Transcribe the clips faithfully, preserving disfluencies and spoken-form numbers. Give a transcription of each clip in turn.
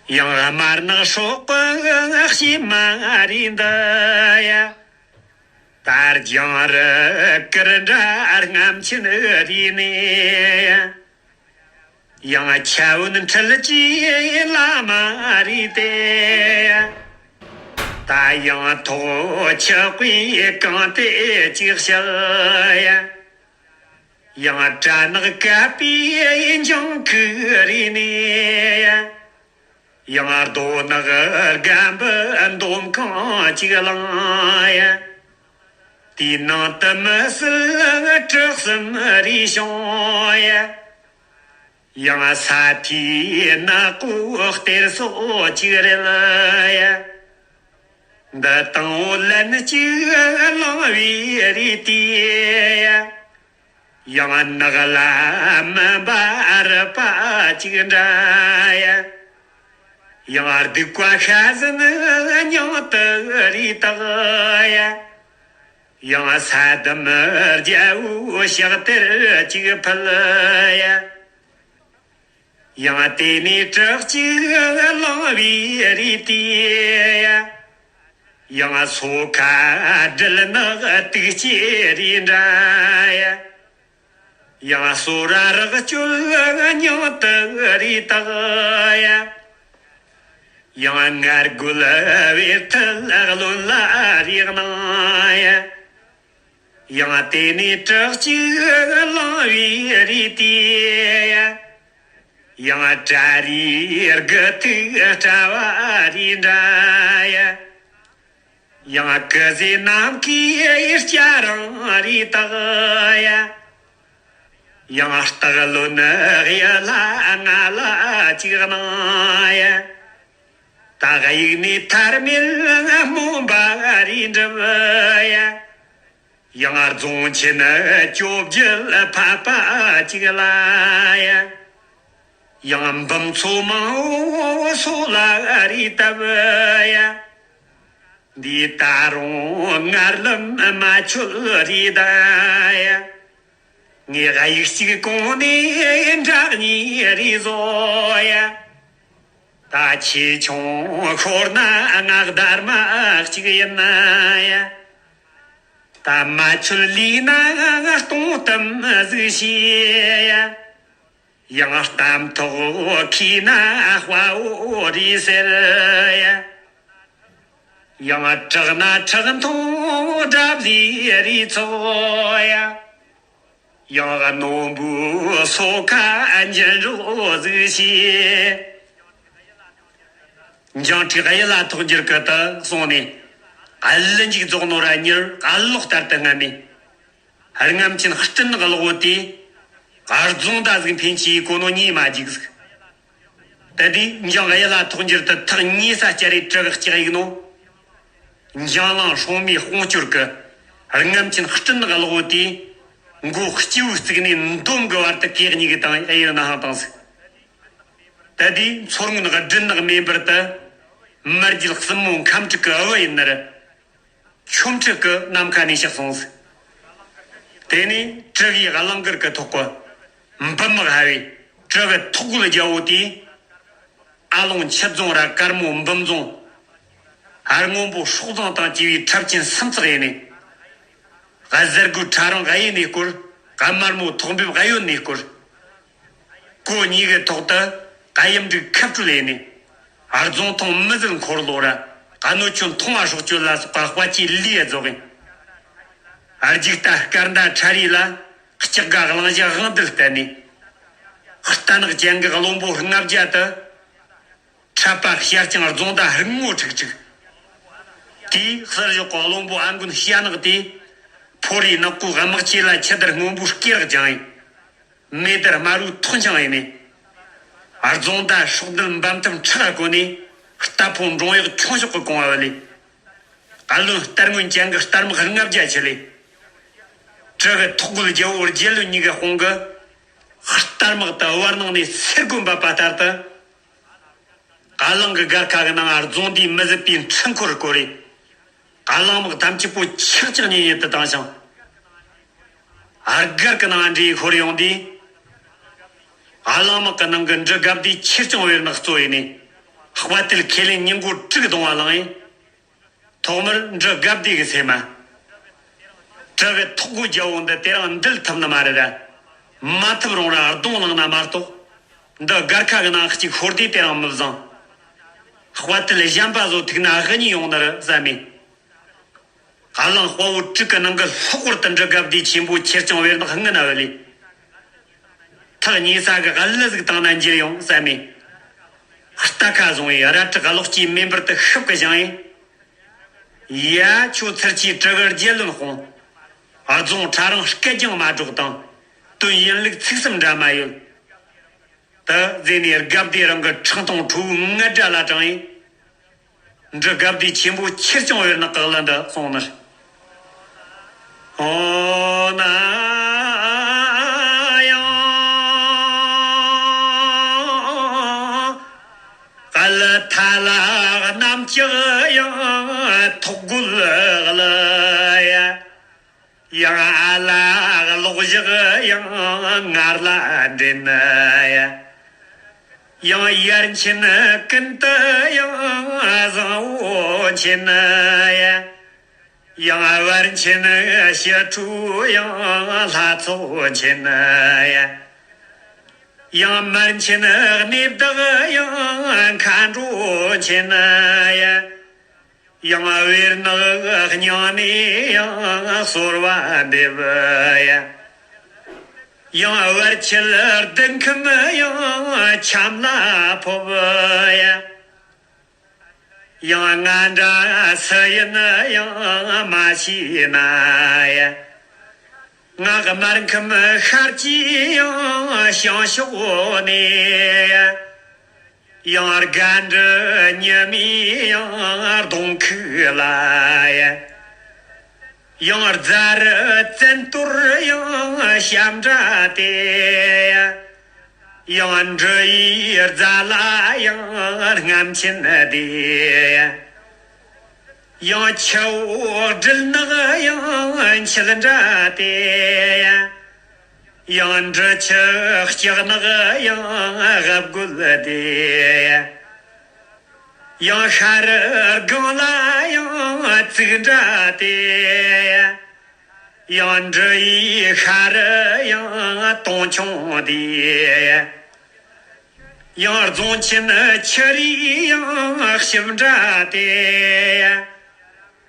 ཡང་དམར་ནག་སྲོག་གི་གཤེད་མ་རེད་འདི་ཡ། ད་རྒྱང་རི་གུར་འདྲ་རྔམ་ཆེན་རེད་ནས། ཡང་ཆ་བོན་འཁྲིལ་གྱི་བླ་མ་རེད་དེ། ད་ཡང་ཐོག་ཆགས་པའི་གང་དེ་ཅིག་བཤད་ཡ། ཡང་སྦྲ་ནག་བཀབ་པའི་འཇང་ཁུ་རེད་ནས། ཡང་རྡོ་ནག་སྒམ་པོ་འདོམ་གང་ཅིག་བླངས་ཡ། དེའི་ནང་དུ་མི་སྲིད་གྲི་གསུམ་རེ་ཤོང་ཡ། ཡང་ས་མཐའི་ནག་པོ་གཏེར་སོ་ཅིག་རེད་ཡ། འདི་དང་བོ་ལན་གཅིག་བླངས་པའི་རེད་དེ་ཡ། ཡང་ནག་ལ་མུན་པ་རི་པ་ཅིག་འདྲ་ཡ། ཡང་སྡིག་པ་ཤ་ཟན་མྱང་དུ་རེ་བཏགས་ཡ། ཡང་ས་དམ་རྒྱལ་པོའི་ཕྱག་དེར་ཅིག་ཕུལ་ཡ། ཡང་དེ་ནས་གྲི་གཅིག་བླངས་པའི་རེད་དེ་ཡ། ཡང་སོ་ཁ་སྦྲུལ་ནག་དུག་ལྕེ་རེ་འདྲ་ཡ། ཡང་སོ་ར་རག་སྐྱོལ་མྱང་དུ་རེ་བཏགས་ཡ། ཡང་ངར་རྒོལ་བེར་ཐལ་རློན་ལ་རེ་གནང་ཡ། ཡང་དེ་ནས་གྲི་གཅིག་བླངས་པའི་རེད་དེ་ཡ། ཡང་དྲ་རིས་དགུ་ཐིག་དྲ་བ་རེ་འདྲ་ཡ། ཡང་ཀི་ཟེ་ནམ་མཁའི་སྐྱ་རེངས་རེ་བཏགས་ཡ། ཡང་སྟག་རློན་གཡུ་ལྷ་ང་ལ་ཅིག་གནང་ཡ། ད་གཡུག་ནས་ཐར་མེད་སྨོན་པ་རེ་འགྲུབ་ཡ། ཡང་རྫོང་ཆེན་བཅོ་བརྒྱད་ཕ་པ་ཅིག་ལ་ཡ། ཡང་འབུམ་ཚོ་མང་བོ་སོ་ལ་རེ་བཏབ་ཡ། འདི་ད་རུང་ངར་ལམ་མ་ཆོད་རེ་ད་ཡ། ངས་གཡུག་གཅིག་གོང་ནས་འདྲ་གཉིས་རེ་བཟོ་ཡ། ད་ཆེ་ཆུང་ཤོར་ན་ང་སྡར་མ་གཅིག་ཡིན་ན་ཡ། ད་མ་ཆོད་ལུས་ན་སྟོང་གཏམ་ཟིག་བཤད་ཡ། ཡང་གཏམ་ཐོག་ཁེལ་ན་དཔའ་བོ་རེད་ཟེར་ཡ། ཡང་དྲག་ན་ཁྲག་འཐུང་དགྲ་བླའི་རེ་ཚོགས་ཡ། ཡང་རྣོན་པོའི་སོ་ཁ་འགྱིང་རོགས་ཟིག་བྱས། འཇང་ཁྲི་གཡུ་ལ་ཐོག་འགྱུར་གི་དུ་སོང་ནས། གླུ་འཇུག་རྫོགས་ནོ་ར་མྱུར་གློག་ལྟར་དུ་རྔམ་མས། རྔམ་ཆེན་སྤྲིན་ནག་གློག་བོ་དེས། རྫོང་མདའ་ཟིག་འཕེན་ཆེས་གོ་ནོ་ཉེས་མ་འཇིག་ཟིག་དེ་དུས་འཇང་གཡུ་ལ་ཐོག་འགྱུར་དུ་ཐག་ཉེ་ས་སྐྱ་རེ་གྲི་གི་ལྕགས་གཡུག་ནོ། འཇང་གླིང་སྲུང་མའི་དཔུང་སྐྱོར་གི་རྔམ་ཆེན་སྤྲིན་ནག་གློག་བོ་དེས་མགོ་སྐྱེ་བོའི་གཙུག་ནས་འདོམ་གི་བར་དུ་གད་སྙིགས་གི་དང་གཡུ་ན་ཧང་བཏང་ཟིག་དེ་དུས་མཚོ་སྔོན་སྦྲུལ་ནག་མེ་འབར་དུ་མར་རྒྱུད་གསུམ་མོ་ཁམས་དྲུག་གི་ཨུ་ཡིན་ནར། ཆོ་འཕྲུལ་གྱི་ནམ་མཁའ་ནས་གཤེགས་སོང་ཟིག་དེ་ནས་གྲི་གིས་གླང་གར་གྱི་ཐོག་གི་འབུམ་དམག་ཧ་བས་གྲི་གི་ཐོག་རྒོལ་རྒྱལ་པོ་དེས། ཨ་ལོང་ཆུ་རྫོང་ར་དཀར་མོ་འབུམ་རྫོང་། ཨར་སྔོན་པོ་སྲོག་རྫོང་དང་བཅས་པའི་འཁྲབ་ཆེན་སུམ་བརྩེགས་ཡས་ནས། གཟར་དགུའི་ཁྲ་རོང་གཡས་ནས་བསྐོར། དམར་མོ་ཐོག་འབེབས་གཡོན་ནས་བསྐོར། གོ་གཉིས་ཀྱི་ཐོག་ཏུ་གཡུ་འབྲུག་ཁབ་སྤྲོད་ལས་ནས། རྫོང་ཐོང་མི་ཟིལ་འཁོར་ལོ་ར་གནོད་སྐྱོན་མཐོང་བ་སྲོག་གཅོད་ལ་སོགས་པ་དཔའ་སྤྱོད་ལས་རྫོགས་ཡིན། རྒྱུག་རྟ་སྐར་མདའ་ཁྲ་རིས་ལ་ལྕགས་སྒ་གླང་བཞི་དབང་རྡུལ་བསྟན་ནས། རྟ་ནག་ཅན་གྱི་བློན་པོ་ལྔ་བརྒྱ་དུ། འཁྲབ་པ་ཤར་རྐྱང་རྫོང་མདའ་ཧྲིག་མོ་ཁྲིག་ཁྲིག་དེའི་ཟུར་བཞོག་གི་བློན་པོ་ཨ་མགོན་ཤ་ནག་དེས། ཕོ་རིའི་ནག་པོའི་དམག་ཆས་ལ་ཆུ་དར་སྔོན་པོའི་སྐེ་རགས་བརྒྱངས་ཡིན། མེ་དར་དམར་པོའི་ཐོག་འཕྱང་ཡིན་ནས། རྫོང་མདའ་སྲོག་རྡུལ་འབམ་ཐབས་ཁྲག་ག་གོན་ནས། རྟ་ཕོ་འབྲོང་གཡོག་ཁྱུང་གཤོག་གི་གོང་བ་བུད་ལས། ཨ་ལོན་རྟ་རྔོན་ཅན་གྱི་རྟ་དམག་ལྔ་བརྒྱ་ཆེ་ལས། གྲི་གི་ཐོག་རྒོལ་རྒྱལ་པོ་རྒྱལ་བློན་གཉིས་ཀྱི་དཔུང་གི། རྟ་དམག་དུ་བར་སྣང་ནས་སེར་སྒོ་འབབ་པ་ལྟར་དུ། ཨ་གླང་གི་སྒར་ཁ་གི་ནང་རྫོང་དེའི་མི་བཟོད་པའི་འཕྲུལ་འཁོར་བསྐོར་རེ། ཨ་གླང་དམག་ཐམས་ཅད་པོ་ཆག་ཆག་ཉེ་ཉེ་དུ་བཏང་ཞིང་། ཨ་སྒར་གི་ནང་འདྲེ་ཤོར་ཡོང་དུས། ཨ་གླང་དམག་གི་ནང་གི་འབྲི་གབ་དེའི་ཆེར་སྐྱོང་བེར་ནག་གཙོ་ཡིན་ནས། དཔའ་རྟུལ་ཁས་ལེན་ཉིན་གུང་དྲུག་གདུང་བ་བླངས་ཡིན། ཐོག་མར་འབྲི་དགའ་བདེ་གི་སེམས་མ། བྲག་གི་ཐོག་སྒོ་རྒྱལ་པོ་འདི་དེ་རིང་འདུལ་ཐུབ་ནི་མ་རེད་ར། མ་ཐུབ་རུང་ར་གདུང་བླངས་ན་མ་གཏོགས། འདི་སྒར་ཁ་གི་ནང་གཅིག་ཤོར་དུས་དེ་རིང་མི་བཟང་། དཔའ་རྟུལ་གཞན་པ་བཟོ་ཐུག་ན་དབུ་ཉིད་ཡོང་ནི་རེད་བསམ་མེད། གླང་དཔའ་བོ་དྲུག་གི་ནང་གི་ལྷག་པར་དུ་འབྲི་དགའ་བདེ་ཆེན་པོ་ཆེར་སྐྱོང་བེར་ནག་སྔུན་ན་བུད་ལས། ཐག་ཉེ་ས་གི་གླུ་ཟིག་བཏང་ན་འགྱུར་ཡོང་བསམ་མེད། རྟ་ཁ་བཟུང་བའི་རལ་གྲི་གློག་སྐྱེས་མེ་འབར་དུ་ཤུབས་ཀྱི་བཞེངས་ཡིན། ཡ། ཁྱོད་ཚུར་གྱིས་གྲི་གུ་རྒྱལ་བློན་དཔུང་། རྫོང་ཁྲ་རང་སྐད་རྒྱང་མ་སྒྲོག་དང་། དོན་ཡིན་ལུགས་ཚིག་གསུམ་འདྲ་མ་ཡོད། དེ་ཟེར་ནས་དགའ་བདེ་རང་གི་ཁྲག་འཐུང་ཁྲོ་བོའི་ངུ་སྒྲ་ལ་དྲངས་ཡིན། འབྲི་དགའ་བདེ་ཆེན་པོ་ཆེར་སྐྱོང་བེར་ནག་གི་གླུ་འདི་གསུངས་ནི། འོ་ན་ཡང་། གླུ་ཐ་ལ་གནམ་ལྕགས་ཡང་ཐོག་རྒོད་གླུ་ཡ། ཡང་ཨ་ལ་གློག་ཞགས་ཡང་ངར་ལ་འདྲེན་ཡ། ཡང་ཡར་ཆེན་ཀུན་ཏུ་ཡང་བཟང་བོ་ཆེན་ཡ། ཡང་བར་ཆེན་ཞི་ཁྲོ་ཡང་ལྷ་ཚོགས་ཆེན་ཡ། ཡང་མར་ཆེན་གནས་བདག་ཡང་མཁའ་འགྲོ་ཆེན་ཡ། ཡང་བེར་ནག་སྙིང་ནས་ཡང་གསོལ་བ་འདེབས་ཡ། ཡང་བར་ཆད་གདུང་ཁམས་ཡང་ཆམ་ལ་ཕོབ་ཡ། ཡང་ང་འདྲ་སུ་ཡིན་ཡང་མ་ཤེས་ན་ཡ། ངག་དམར་ཁམས་ཤར་གྱི་ཡང་བྱང་ཕྱོགས་ནས་ཡ། ཡང་དགའ་འབྲུ་ཉི་མའི་ཡང་གདོང་ཁུག་ལ་ཡ། ཡང་རྫ་རི་བཙན་གཏོར་ཡང་ཞབས་འདྲ་སྟེ། ཡང་འབྲུ་ཡི་རྫ་ལ་ཡང་རྔམ་ཆེན་དེ། ཡང་ཆུ་བོ་སྦྲུལ་ནག་ཡང་འཁྱིལ་འདྲ་སྟེ། ཡང་འབྲུ་ཆུ་ལྕགས་ནག་ཡང་འབབ་རྒོད་དེ། ཡང་ཤར་སྒང་ལ་ཡང་བཙུགས་འདྲ་སྟེ། ཡང་འབྲུ་ཡི་ཤར་ཡང་དོང་ཆུང་དེ། ཡང་རྫོང་ཆེན་ཆུ་རིས་ཡང་ཞིབ་འདྲ་སྟེ།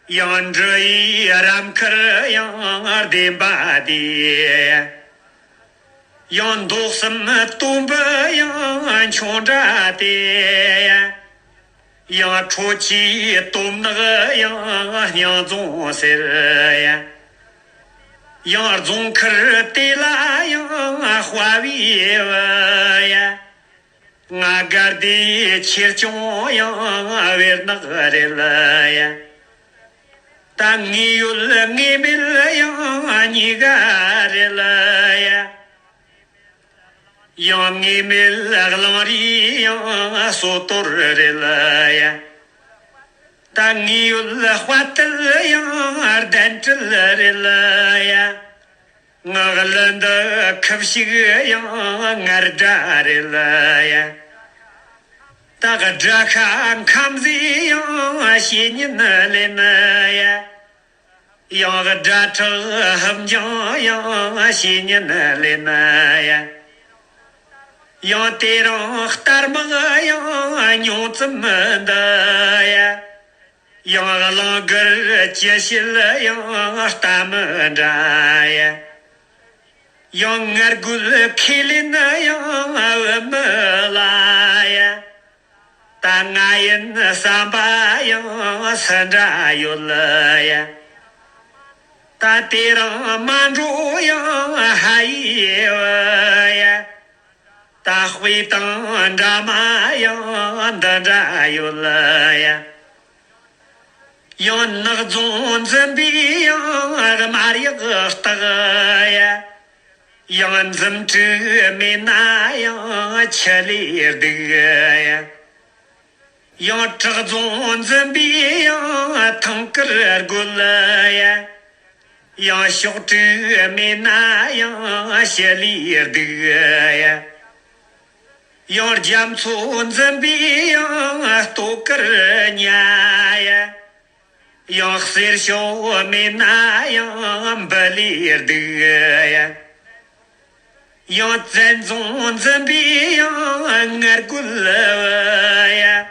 ཡང་འབྲུ་ཡི་རམ་ཁར་ཡང་ལྡེམ་པ་དེ། ཡང་མདོག་གསུམ་སྟོན་པ་ཡང་མཆོང་འདྲ་སྟེ། ཡང་ཁྲོ་ཆུའི་སྟོད་ནག་ཡང་སྙིང་རྫོང་ཟེར་ཡ། ཡང་རྫོང་ཁར་དེ་ལ་ཡང་དཔའ་བའི་བུ་ཡ། ང་དགའ་བདེ་ཆེར་སྐྱོང་ཡང་བེར་ནག་རེད་ལ་ཡ། ད་ངེས་ཡོད་ངེས་མེད་ཡང་གཉིས་ཀ་རེད་ལ་ཡ། ཡང་ངེས་མེད་གླང་རིས་ཡང་སོ་དོར་རེད་ལ་ཡ། ད་ངེས་ཡོད་དཔའ་རྟུལ་ཡང་གདན་ཁྲི་རེད་ལ་ཡ། ངག་གླུ་འདི་ཁུ་བྱུག་ཡང་ངར་སྒྲ་རེད་ལ་ཡ། ད་སྒྲ་ཤ་ཁམ་ཟས་ཡང་བཤེས་གཉེན་ལེན་ཡ། ཡང་སྒྲ་ཁྲག་ཧབ་འཇང་ཡང་བཤེས་གཉེན་ལེན་ཡ། ཡང་དེ་རིང་རྟ་དམག་ཡང་ཉུང་ཙམ་འདི་ཡ། ཡང་གླང་གར་ཅི་བྱེད་ཡང་རྟ་མི་འདྲ་ཡ། ཡང་ངར་རྒོད་ཁས་ལེན་ཡང་བུད་མི་ལ་ཡ། ད་ང་ཡིན་བསམ་པ་ཡང་སུ་འདྲ་ཡོད་ལ་ཡ། ད་དེ་རིང་མ་འགྲོ་ཡང་ཧ་ཡི་བུ་ཡ། ད་དཔེ་དང་འདྲ་མ་ཡང་འདི་འདྲ་ཡོད་ལ་ཡ། ཡང་ནག་རྫོང་འཛིན་པའི་ཡང་དམར་ཡག་སྟག་ཡ། ཡང་འཛུམ་དྲུག་མེད་ན་ཡང་ཆུ་ལས་སྡུག་ཡ། ཡང་བྲག་རྫོང་འཛིན་པའི་ཡང་ཐང་དཀར་རྒོད་ཡ། ཡང་ཕྱོགས་དྲུག་མེད་ན་ཡང་ཞི་ལུས་སྡུག་ཡ། ཡང་རྒྱ་མཚོ་འཛིན་པའི་ཡང་ལྟོ་གར་ཉལ་ཡ། ཡང་གསེར་ཞོ་མེད་ན་ཡང་འབུ་ལས་སྡུག་ཡ། ཡང་བཙན་རྫོང་འཛིན་པའི་ཡང་ངར་རྒོལ་ཡ།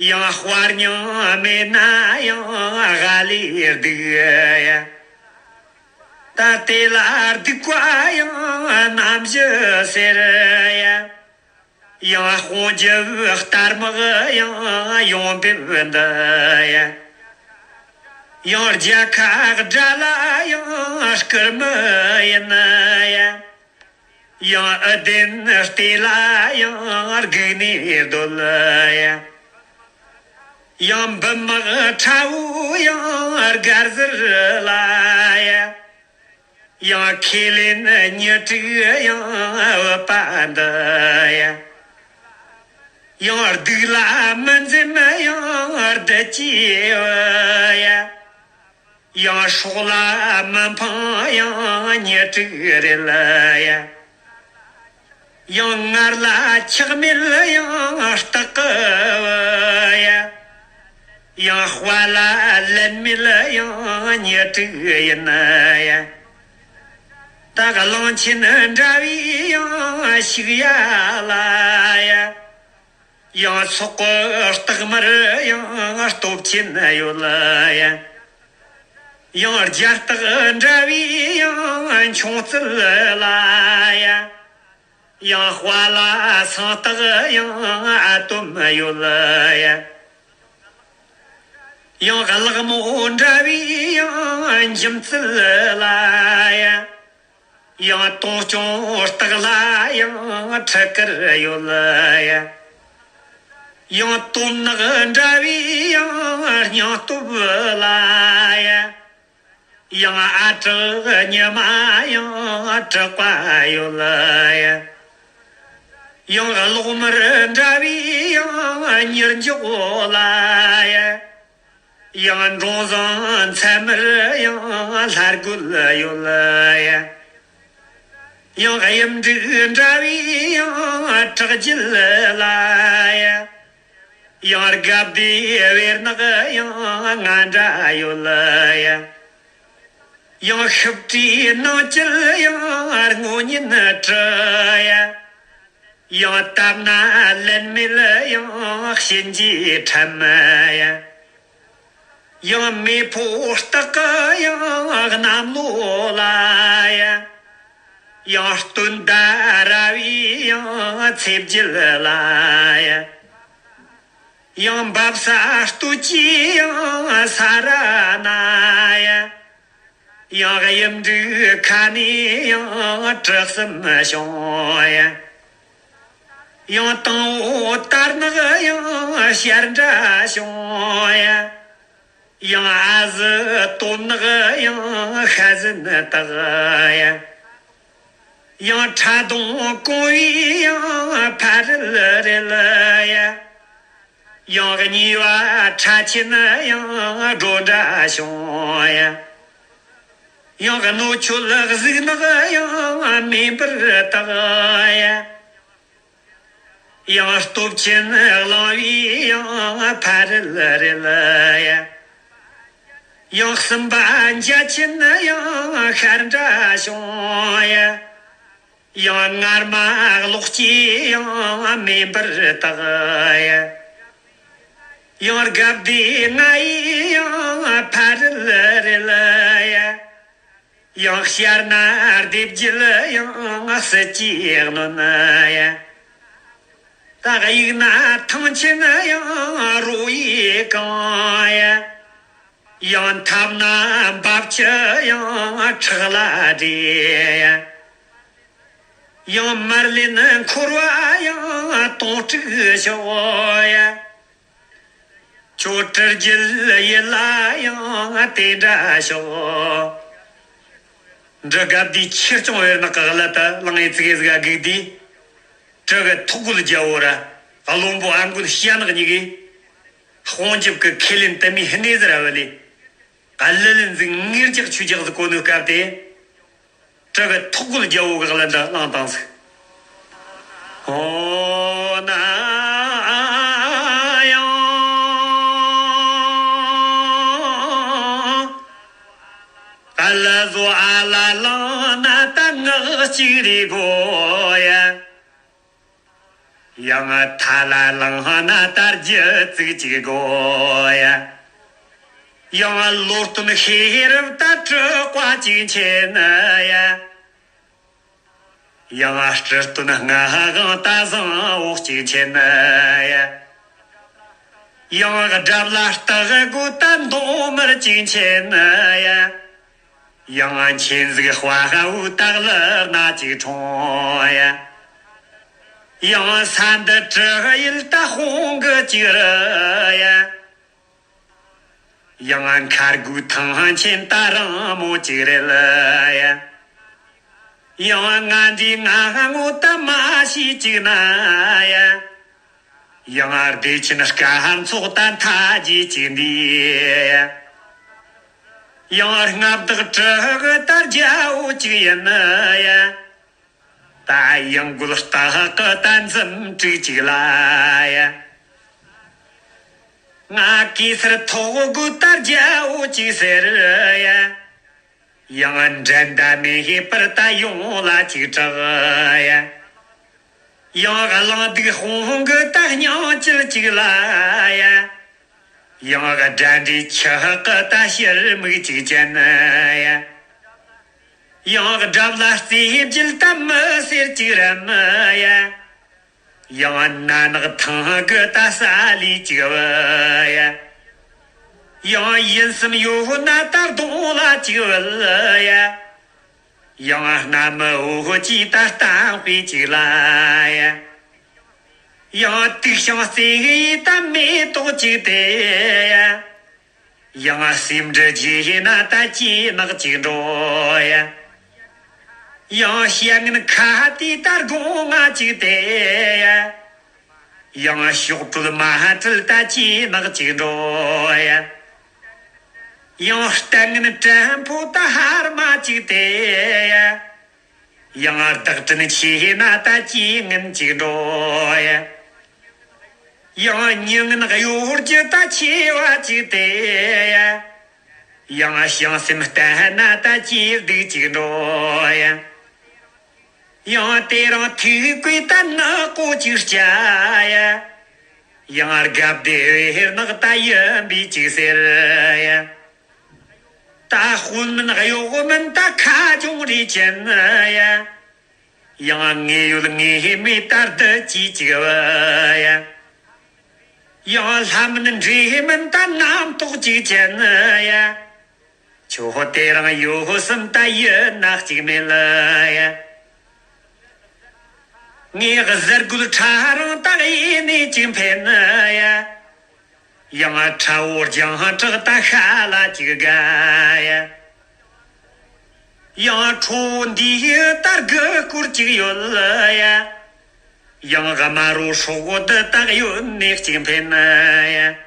ཡང་དཔའ་སྙིང་མེད་ན་ཡང་ཝ་ལས་སྡུག་ཡ། ད་དེ་ལ་སྡུག་པ་ཡང་རྣམ་བཞི་ཟེར་ཡ། ཡང་དཔུང་འཇུག་སྟར་མག་ཡང་ཡོང་འབེབས་འདི་ཡ། ཡང་རྒྱལ་ཁ་དགྲ་ལ་ཡང་སྐུར་མི་ཡིན་ཡ། ཡང་ཨུ་དེན་ལྟེ་ལ་ཡང་སྒུག་ནས་སྡོད་ཡ། ཡང་འབུམ་དམག་ཁྲ་བོ་ཡང་སྒར་ཟུར་ལ་ཡ། ཡང་ཁས་ལེན་ཉི་དྲུག་ཡང་བུད་པ་འདི་ཡ། ཡང་སྡུག་ལ་མི་འཛེམ་ཡང་སྡུག་ཅེས་ཡ། ཡང་སྲོག་ལ་མི་འཕང་ཡང་ཉི་དྲུག་རེད་ཡ། ཡང་ངར་ལ་ཆག་མེད་ཡང་སྟག་གི་ཡ། ཡང་དཔའ་ལ་ལན་མེད་ཡང་ཉི་དྲུག་ཡིན་ཡ། ད་གླང་ཆེན་འདྲ་བའི་ཡང་ཕྱུགས་ཡ་ལ་ཡ། ཡང་སོག་གི་སྟག་དམར་ཡང་སྟོབས་ཆེན་ཡོད་ལ་ཡ། ཡང་རྒྱ་སྟག་འདྲ་བའི་ཡང་མཆོང་རྩལ་ལ་ཡ། ཡང་དཔའ་ལ་སེང་སྟག་ཡང་ཨ་དོམ་ཡོད་ལ་ཡ། ཡང་གླག་མོ་འདྲ་བའི་ཡང་འཇིམ་རྩལ་ལ་ཡ། ཡང་དུང་སྐྱོང་སྟག་ལ་ཡང་ཁྲི་དཀར་ཡོད་ལ་ཡ། ཡང་དོམ་ནག་འདྲ་བའི་ཡང་སྙིང་སྟོབས་ལ་ཡ། ཡང་ཨ་གྲགས་ཉི་མ་ཡང་གྲགས་པ་ཡོད་ལ་ཡ། ཡང་གློག་དམར་འདྲ་བའི་ཡང་གཉེར་འཇོག་ལ་ཡ། ཡང་འབྲོང་བཟང་མཚལ་དམར་ཡང་ལྷ་རྒོད་ཡོད་ལ་ཡ། ཡང་གཡུ་འབྲུག་འདྲ་བའི་ཡང་བྲག་རྒྱུད་ལ་ཡ། ཡང་སྒ་བདེ་བེར་ནག་ཡང་ང་འདྲ་ཡོད་ལ་ཡ། ཡང་ཤུབས་བྲིས་ནང་བཅུད་ཡང་རྔོ་ཉིན་བྲི་ཡ། ཡང་བཏབ་ན་ལན་མེད་ཡང་གཤིན་རྗེའི་ཁྲམ་ཡ། ཡང་མེ་ཕོ་སྟག་གི་ཡང་གནམ་ལོ་ལ་ཡ། ཡང་སྟོན་ཟླ་ར་བའི་ཡང་ཚེ་བརྒྱད་ལ་ཡ། ཡང་འབབ་ས་སྟོད་ཀྱི་ཡང་ས་ར་ན་ཡ། ཡང་གཡུ་འབྲུག་ཁ་ནས་ཡང་གྲི་གསུམ་བྱུང་ཡ། ཡང་དང་པོ་དར་ནག་ཡང་ཞལ་འདྲ་བྱུང་ཡ། ཡང་ཨ་ཟི་དོམ་ནག་ཡང་ཤ་ཟན་དག་ཡ། ཡང་ཁྲ་གདོང་གོང་བའི་ཡང་ཕ་རལ་རེད་ཡ། ཡང་གཉིས་པ་ཁྲ་ཆེན་ཡང་སྒྲོ་འདྲ་བྱུང་ཡ། ཡང་རྣོ་མཆོད་གཟིག་ནག་ཡང་མེ་འབར་དག་ཡ། ཡང་སྟོབས་ཆེན་གླང་བའི་ཡང་ཕ་རལ་རེད་ཡ། ཡང་གསུམ་པ་འཇའ་ཆེན་ཡང་ཤར་འདྲ་བྱུང་ཡ། ཡང་ངར་མ་གློག་སྐྱེས་ཡང་མེ་འབར་དག་ཡ། ཡང་སྒ་བདེ་ང་ཡི་ཡང་ཕ་རལ་རེད་ཡ། ཡང་ཤར་ན་སྡེ་བརྒྱད་ཡང་སྲིད་ཀྱི་གནོན་ཡ། ད་གཡུག་ན་ཐང་ཆེན་ཡང་རོ་ཡི་གང་ཡ། ཡང་འཐབ་ན་འབབ་ཆུ་ཡང་ཁྲག་ལ་འདྲེས་ཡ། ཡང་མར་ལེན་འཁོར་བ་ཡང་དོང་སྤྲུགས་ཤོག་ཡ། ཁྱོད་སྤྲུལ་རྒྱལ་ཡིད་ལ་ཡང་དེ་འདྲ་ཤོག། འབྲི་སྒ་བདེའི་ཆེར་སྐྱོང་བེར་ནག་གི་གླུ་དེ་གླང་ངེ་ཙི་གེ་ཟིག་ག་སྒུག་དུས། གྲི་གི་ཐོག་རྒོད་རྒྱལ་པོ་ར་བློན་པོ་ཨ་མགོན་ཤ་ནག་གཉིས་ཀས། དཔུང་འཇུག་གི་ཁས་ལེན་དུ་མའི་སྣེ་ཟུར་བུད་ལས། གླུ་ལེན་ཟིག་ངེར་རྒྱག་ཆུ་རྒྱག་ཟིག་གོ་ནོའི་སྐབས་དེ། གྲི་གི་ཐོག་རྒོད་རྒྱལ་པོ་གི་གླུ་འདི་བླངས་བཏང་ཟིག། ཨོ་ན་ཡང་། ཨ་ལ་བཟོ་ཨ་ལ་ལང་ན་ད་ངག་གཅིག་རེ་དགོས་ཡ། ཡང་ཐ་ལ་ལང་ན་ད་རྒྱུ་ཙིག་གཅིག་དགོས་ཡ། ཡང་བློ་སྟོན་ཤེས་རབ་ད་དྲི་བ་གཅིག་མཁྱེན་ཡ། ཡང་སྤྲུལ་སྟོན་སྔགས་དབང་ད་བཟང་བོ་གཅིག་མཁྱེན་ཡ། ཡང་དགྲ་བླ་སྟག་དགོ་ད་མདུང་དམར་གཅིག་མཁྱེན་ཡ། ཡང་མཁྱེན་གཟིགས་དཔའ་བོ་ད་ལག་ན་གཅིག་འཁྲུངས་ཡ། ཡང་ས་འདི་གྲུ་ཡུལ་ད་དཔུང་གི་གཅིག་རུ་ཡ། ཡང་མཁར་དགུའི་ཐང་ཆེན་ད་རིང་མོ་གཅིག་རེད་ཡ། ཡང་ང་འདི་ང་ངོ་ད་མ་ཤི་གཅིག་ན་ཡ། ཡང་བདེ་ཆེན་སྐར་ཚོགས་ད་མཐའ་རྒྱས་གཅིག་འདི་ཡ། ཡང་མངའ་བདག་གྲུ་གུ་ད་རྒྱལ་བོ་གཅིག་ཡིན་ཡ། ད་ཡང་མགོ་སྟག་གི་ད་འཛུམ་དྲུག་ཅིག་ལ་ཡ། ང་གེ་སར་ཐོག་དགུ་ད་རྒྱལ་བོ་གཅིག་ཟེར་ཡ། ཡང་འགྲན་ཟླ་མེད་པར་ད་ཡོང་ལ་གཅིག་གྲགས་ཡ། ཡང་གླང་སྡིག་དཔུང་གི་ད་སྙིང་བཅུད་གཅིག་ལ་ཡ། ཡང་དགྲ་འདྲེ་ཆག་གི་ད་ཕྱིར་མིག་གཅིག་ཅན་ཡ། ཡང་དགྲ་བླ་རྩེ་བརྒྱད་ད་མི་སེར་གཅིག་རམ་ཡ། ཡང་ན་ནག་ཐང་གི་ད་ས་ལི་གཅིག་བུ་ཡ། ཡང་ཡིན་བསམ་ཡོད་ན་ད་གདོང་ལ་གཅིག་བུ་ཡ། ཡང་སྣ་མི་འོ་ཅི་ད་གཏམ་དཔེ་གཅིག་ལ་ཡ། ཡང་དུག་ཤིང་རྩེ་ཡི་ད་མེ་ཏོག་གཅིག་དེ་ཡ། ཡང་སེམས་འདྲི་རྗེས་ན་ད་ཅི་ནག་ཅིག་འགྲོ་ཡ། ཡང་བཤད་ངན་ཁ་དེ་ད་དགོང་ང་ཅིག་དེ་ཡ། ཡང་ཕྱོགས་བྲོལ་མ་བྲལ་ད་ཅི་ནག་ཅིག་འགྲོ་ཡ། ཡང་ལྟ་ངན་དྲན་པོ་ད་ཧར་མ་ཅིག་དེ་ཡ། ཡང་བདག་དྲིན་ཆེ་ན་ད་ཅི་ངན་ཅིག་འགྲོ་ཡ། ཡང་མྱི་ངན་གཡོ་སྒྱུ་ད་ཆེ་བ་ཅིག་དེ་ཡ། ཡང་བྱང་སེམས་བརྟན་ན་ད་ཅི་སྡུག་ཅིག་འགྲོ་ཡ། ཡང་དེ་རིང་ཐུགས་བསྐུལ་ད་ནག་པོ་ཅིག་སྐྱ་ཡ། ཡང་དགའ་བདེ་བེར་ནག་ད་ཡིན་པའི་ཅིག་ཟེར་ཡ། ད་དཔོན་མིན་གཡོག་མིན་ད་ཁ་ཅུང་རེ་ཅན་ཡ། ཡང་ངེས་ཡོད་ངེས་མེད་ད་བདུད་ཀྱི་ཅིག་བུ་ཡ། ཡང་ལྷ་མིན་འདྲེ་མིན་ད་རྣམ་རྟོག་ཅིག་ཅན་ཡ། ཁྱོད་དེ་རིང་ཡོད་བསམ་ད་ཡིན་ན་གཅིག་མེད་ལ་ཡ། ངས་གཟར་རྒོད་ཁྲ་རིང་ད་ཡེ་ནས་ཅིག་འཕེན་ཡ། ཡང་ཁྲ་བོ་རྒྱང་གྲགས་ད་ཤ་ལ་ཅིག་དགའ་ཡ། ཡང་ཁྲོ་བོ་འདིའི་ད་དགུ་སྐོར་ཅིག་ཡོད་ཡ། ཡང་དམར་རོ་སྲོག་གོ་འདི་དག་ཡོད་ནས་གཅིག་འཕེན་ཡ།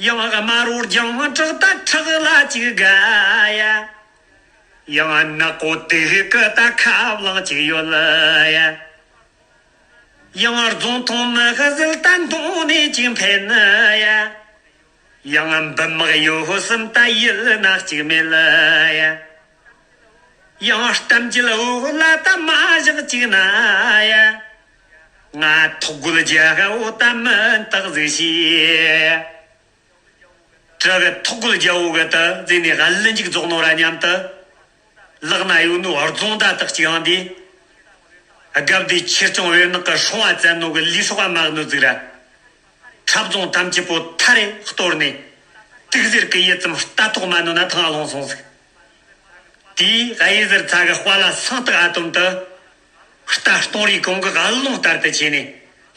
ཡང་དམར་རོ་རྒྱང་གྲགས་ད་ཁྲག་ལ་ཅིག་དགའ་ཡ། ཡང་ནག་པོ་དེ་གི་ད་ཁ་བླངས་ཅིག་ཡོད་ཡ། ཡང་རྫོང་ཐོང་མི་ཁ་ཟིལ་ད་འདོང་ནས་ཅིག་འཕེན་ཡ། ཡང་འབུམ་དམག་ཡོད་བསམ་ད་ཡིད་ན་གཅིག་མེད་ལ་ཡ། ཡང་གཏམ་རྒྱུད་འོ་ལ་ད་མ་བཞག་ཅིག་ན་ཡ། ང་ཐོག་རྒོལ་རྒྱལ་འོ་ད་མི་རྟག་ཟིག་ཤེས། གྲི་གི་ཐོག་རྒོལ་རྒྱལ་བོ་གི་ད་ཟེ་ནས་ག་ལི་འཇིག་རྫོགས་ནོ་ར་མཉམ་དུ། ལག་ན་ཡོད་ནོ་རྫོང་ད་དག་ཅིག་ཡང་དེ། རྒབ་དེ་ཆེར་སྐྱོང་བེར་ནག་གི་སྲུང་བ་བཙན་ནོ་གི་ལུས་སྲོག་མ་གནོད་ཟིག་ར། འཁྲབ་རྫོང་ཐམས་ཅད་པོ་ཐ་རེ་གཏོར་ནས། དུག་ཟེར་གི་ཡིད་ཙམ་རྟ་ཐོག་མ་ནོ་ན་ཐང་ལོང་སོང་ཟིག། དེའི་གཡས་ཟུར་ཚ་གི་དཔའ་ལ་སང་སྟག་ཨ་དོམ་དུ། རྟ་སྟོང་རིའི་གོང་གི་ཨ་ལོང་ལྟར་དུ་ཆེ་ནས་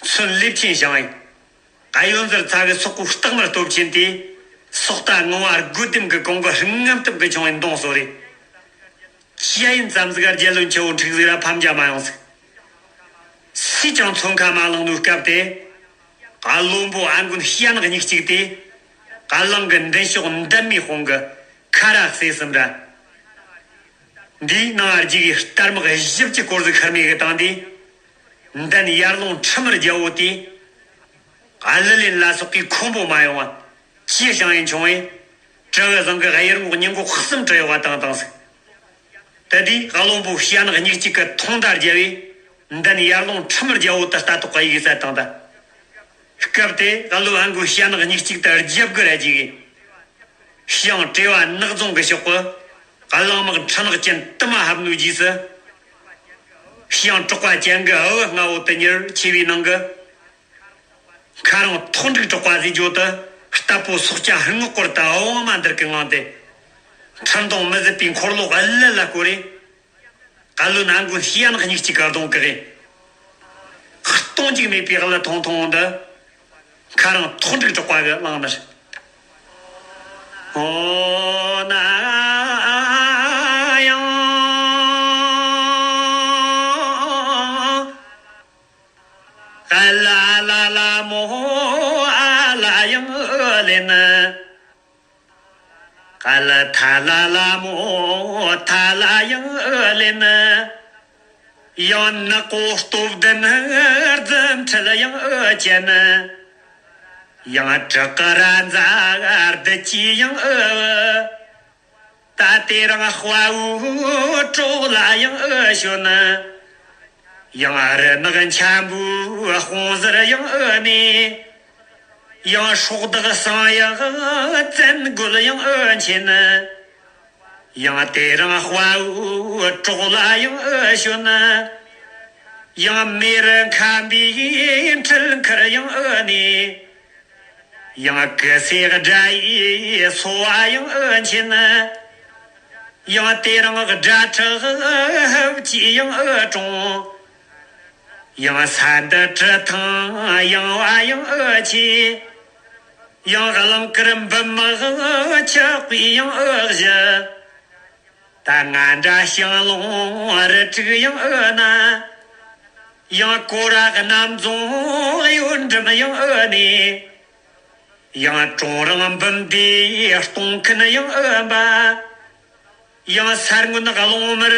མཚོན་ལེབ་ཆེན་བཞེངས་ཡིན། གཡོན་ཟུར་ཚ་གི་སོག་པོའི་སྟག་དམར་སྟོབས་ཆེན་དེ། སོག་རྟ་ངང་བ་དགུ་ལྡེམ་གི་གོང་གི་རྔམ་སྟོབས་གི་ཆུང་བའི་མདུང་སོ་རེད། ཤ་ཡིན་ཙམ་ཟིག་ག་རྒྱལ་བློན་ཆེ་བོ་འཁྲིག་ཟིག་ར་ཕམ་རྒྱ་མ་ཡོང་ཟིག། སུས་ཀྱང་མཚོན་ཁ་མ་བླངས་ནོའི་སྐབས་དེ། བློན་པོ་ཨ་མགོན་ཤ་ནག་གཉིས་གཅིག་དེ། བླངས་གི་མདུན་ཕྱོགས་འདབ་མའི་དཔུང་གི་ཁ་ར་བསྲེས་ཟིན་ར། འདིའི་ནང་རྒྱུག་གི་རྟ་དམག་བཞི་བཅུ་སྐོར་ཟིག་ཤར་མེད་གི་བཏང་དུས། འདན་ཡར་ལུང་ཁྲི་མར་རྒྱལ་བོ་དེས། ཀླུ་ལེན་ལ་སོགས་ཀྱི་ཁོམ་པོ་མ་ཡོང་བ། ཅིའི་ཞིང་ཡིན་ཆུང་བས། གྲི་གུ་བཟང་གི་གཡུ་རྔོག་ཉིན་གོ་གསུམ་བྲི་ཡོད་པ་དང་དང་ཟིག་དེ་དུས་བློན་པོ་ཤ་ནག་གཉིས་གཅིག་གི་ཐོང་མདའ་རྒྱབ་པས། འདན་ཡར་ལུང་ཁྲི་མར་རྒྱལ་བོ་དེ་ལྟ་རྟོག་གི་ཡིག་ཟ་དང་ད། སྐབས་དེ་བློན་ཨན་གོ་ཤ་ནག་གཉིས་གཅིག་ཏུ་རྒྱབ་གི་ར་རྒྱུག་གི། ཤིང་བྲེ་བ་ནག་རྫོང་གི་ཕྱོགས་ཀྱི་གླང་དམག་ཁྲི་ནག་ཅན་དུ་མ་ཧབ་ནུ་རྗེས་སུ། ཤིང་དྲག་པ་ཅན་གྱི་འུ་ལྔ་བོ་དུ་ཉེར་ཆེ་བའི་ནང་གི། ཁ་རང་ཐོག་འགྲིག་དྲག་པ་ཟེར་རྒྱུ་དུ་རྟ་ཕོ་སོག་སྐྱ་སྔོ་དཀོར་དུ་འུ་དབང་མ་འདིར་གི་ངང་དེ། ཁྲིམས་དང་མི་བཟོད་པའི་འཁོར་ལོ་ཀླུ་ལ་བསྐོར་རེ། བློན་ཨན་གོ་ཤ་ནག་གཉིས་གཅིག་གི་གདོང་གི་རེད། སྟོང་འཇིགས་མེད་པའི་ཀླུ་ཐུང་ཐུང་འདི། ཁ་རང་ཐོག་འགྲིག་དྲག་པ་གི་གླང་ནར། འོ་ན་ཡང་། ཨ་ལ་ལ་ལ་མོ་ཨ་ལ་ཡང་ལེན། ཀ་ལ་ཐ་ལ་ལ་མོ་ཐ་ལ་ཡང་ཨ་ལེན། ཡང་ནག་པོ་སྟོབས་ལྡན་རྫུ་འཕྲུལ་ཡང་ཨ་ཅན། ཡང་བྲག་གི་ར་མཛའ་བདུད་ཀྱི་ཡང་ཨ། ད་དེ་རིང་དཔའ་བོའི་གྲོགས་ལ་ཡང་ཨ་ཞོན། ཡང་རི་ནག་འཁྱམ་པོའི་དཔུང་གཟེར་ཡང་ཨ་ནས། ཡང་སྲོག་བདག་གསང་ཡག་བཙན་རྒོད་ཡང་ཨ་མཁྱེན། ཡང་དེ་རིང་དཔའ་བོའི་གྲོགས་ལ་ཡང་ཨ་ཞོན། ཡང་མེ་རུ་ཁམ་པའི་འཁྲིལ་མཁར་ཡང་ཨ་ནས། ཡང་ཀི་སེ་དགྲ་ཡི་སོ་བ་ཡང་ཨ་མཁྱེན། ཡང་དེ་རིང་དགྲ་ཁྲག་ཧབ་ཀྱི་ཡང་ཨ་གྲོང་། ཡང་ས་འདི་གྲི་ཐང་ཡང་བ་ཡང་ཨ་ཆེ། ཡང་གླིང་དཀར་འབུམ་དམག་ཆགས་པའི་ཡང་ཨ་གཞི། ད་ང་འདྲ་ཞང་ལུང་རི་དྲུག་ཡང་ཨ་ན། ཡང་ཀོ་ར་གནམ་རྫོང་གཡོན་འགྲམ་ཡང་ཨ་ནས། ཡང་གྲོང་རང་འབུམ་སྡེ་སྟོང་ཁན་ཡང་ཨ་འབའ། ཡང་ས་སྔོན་གླང་མར་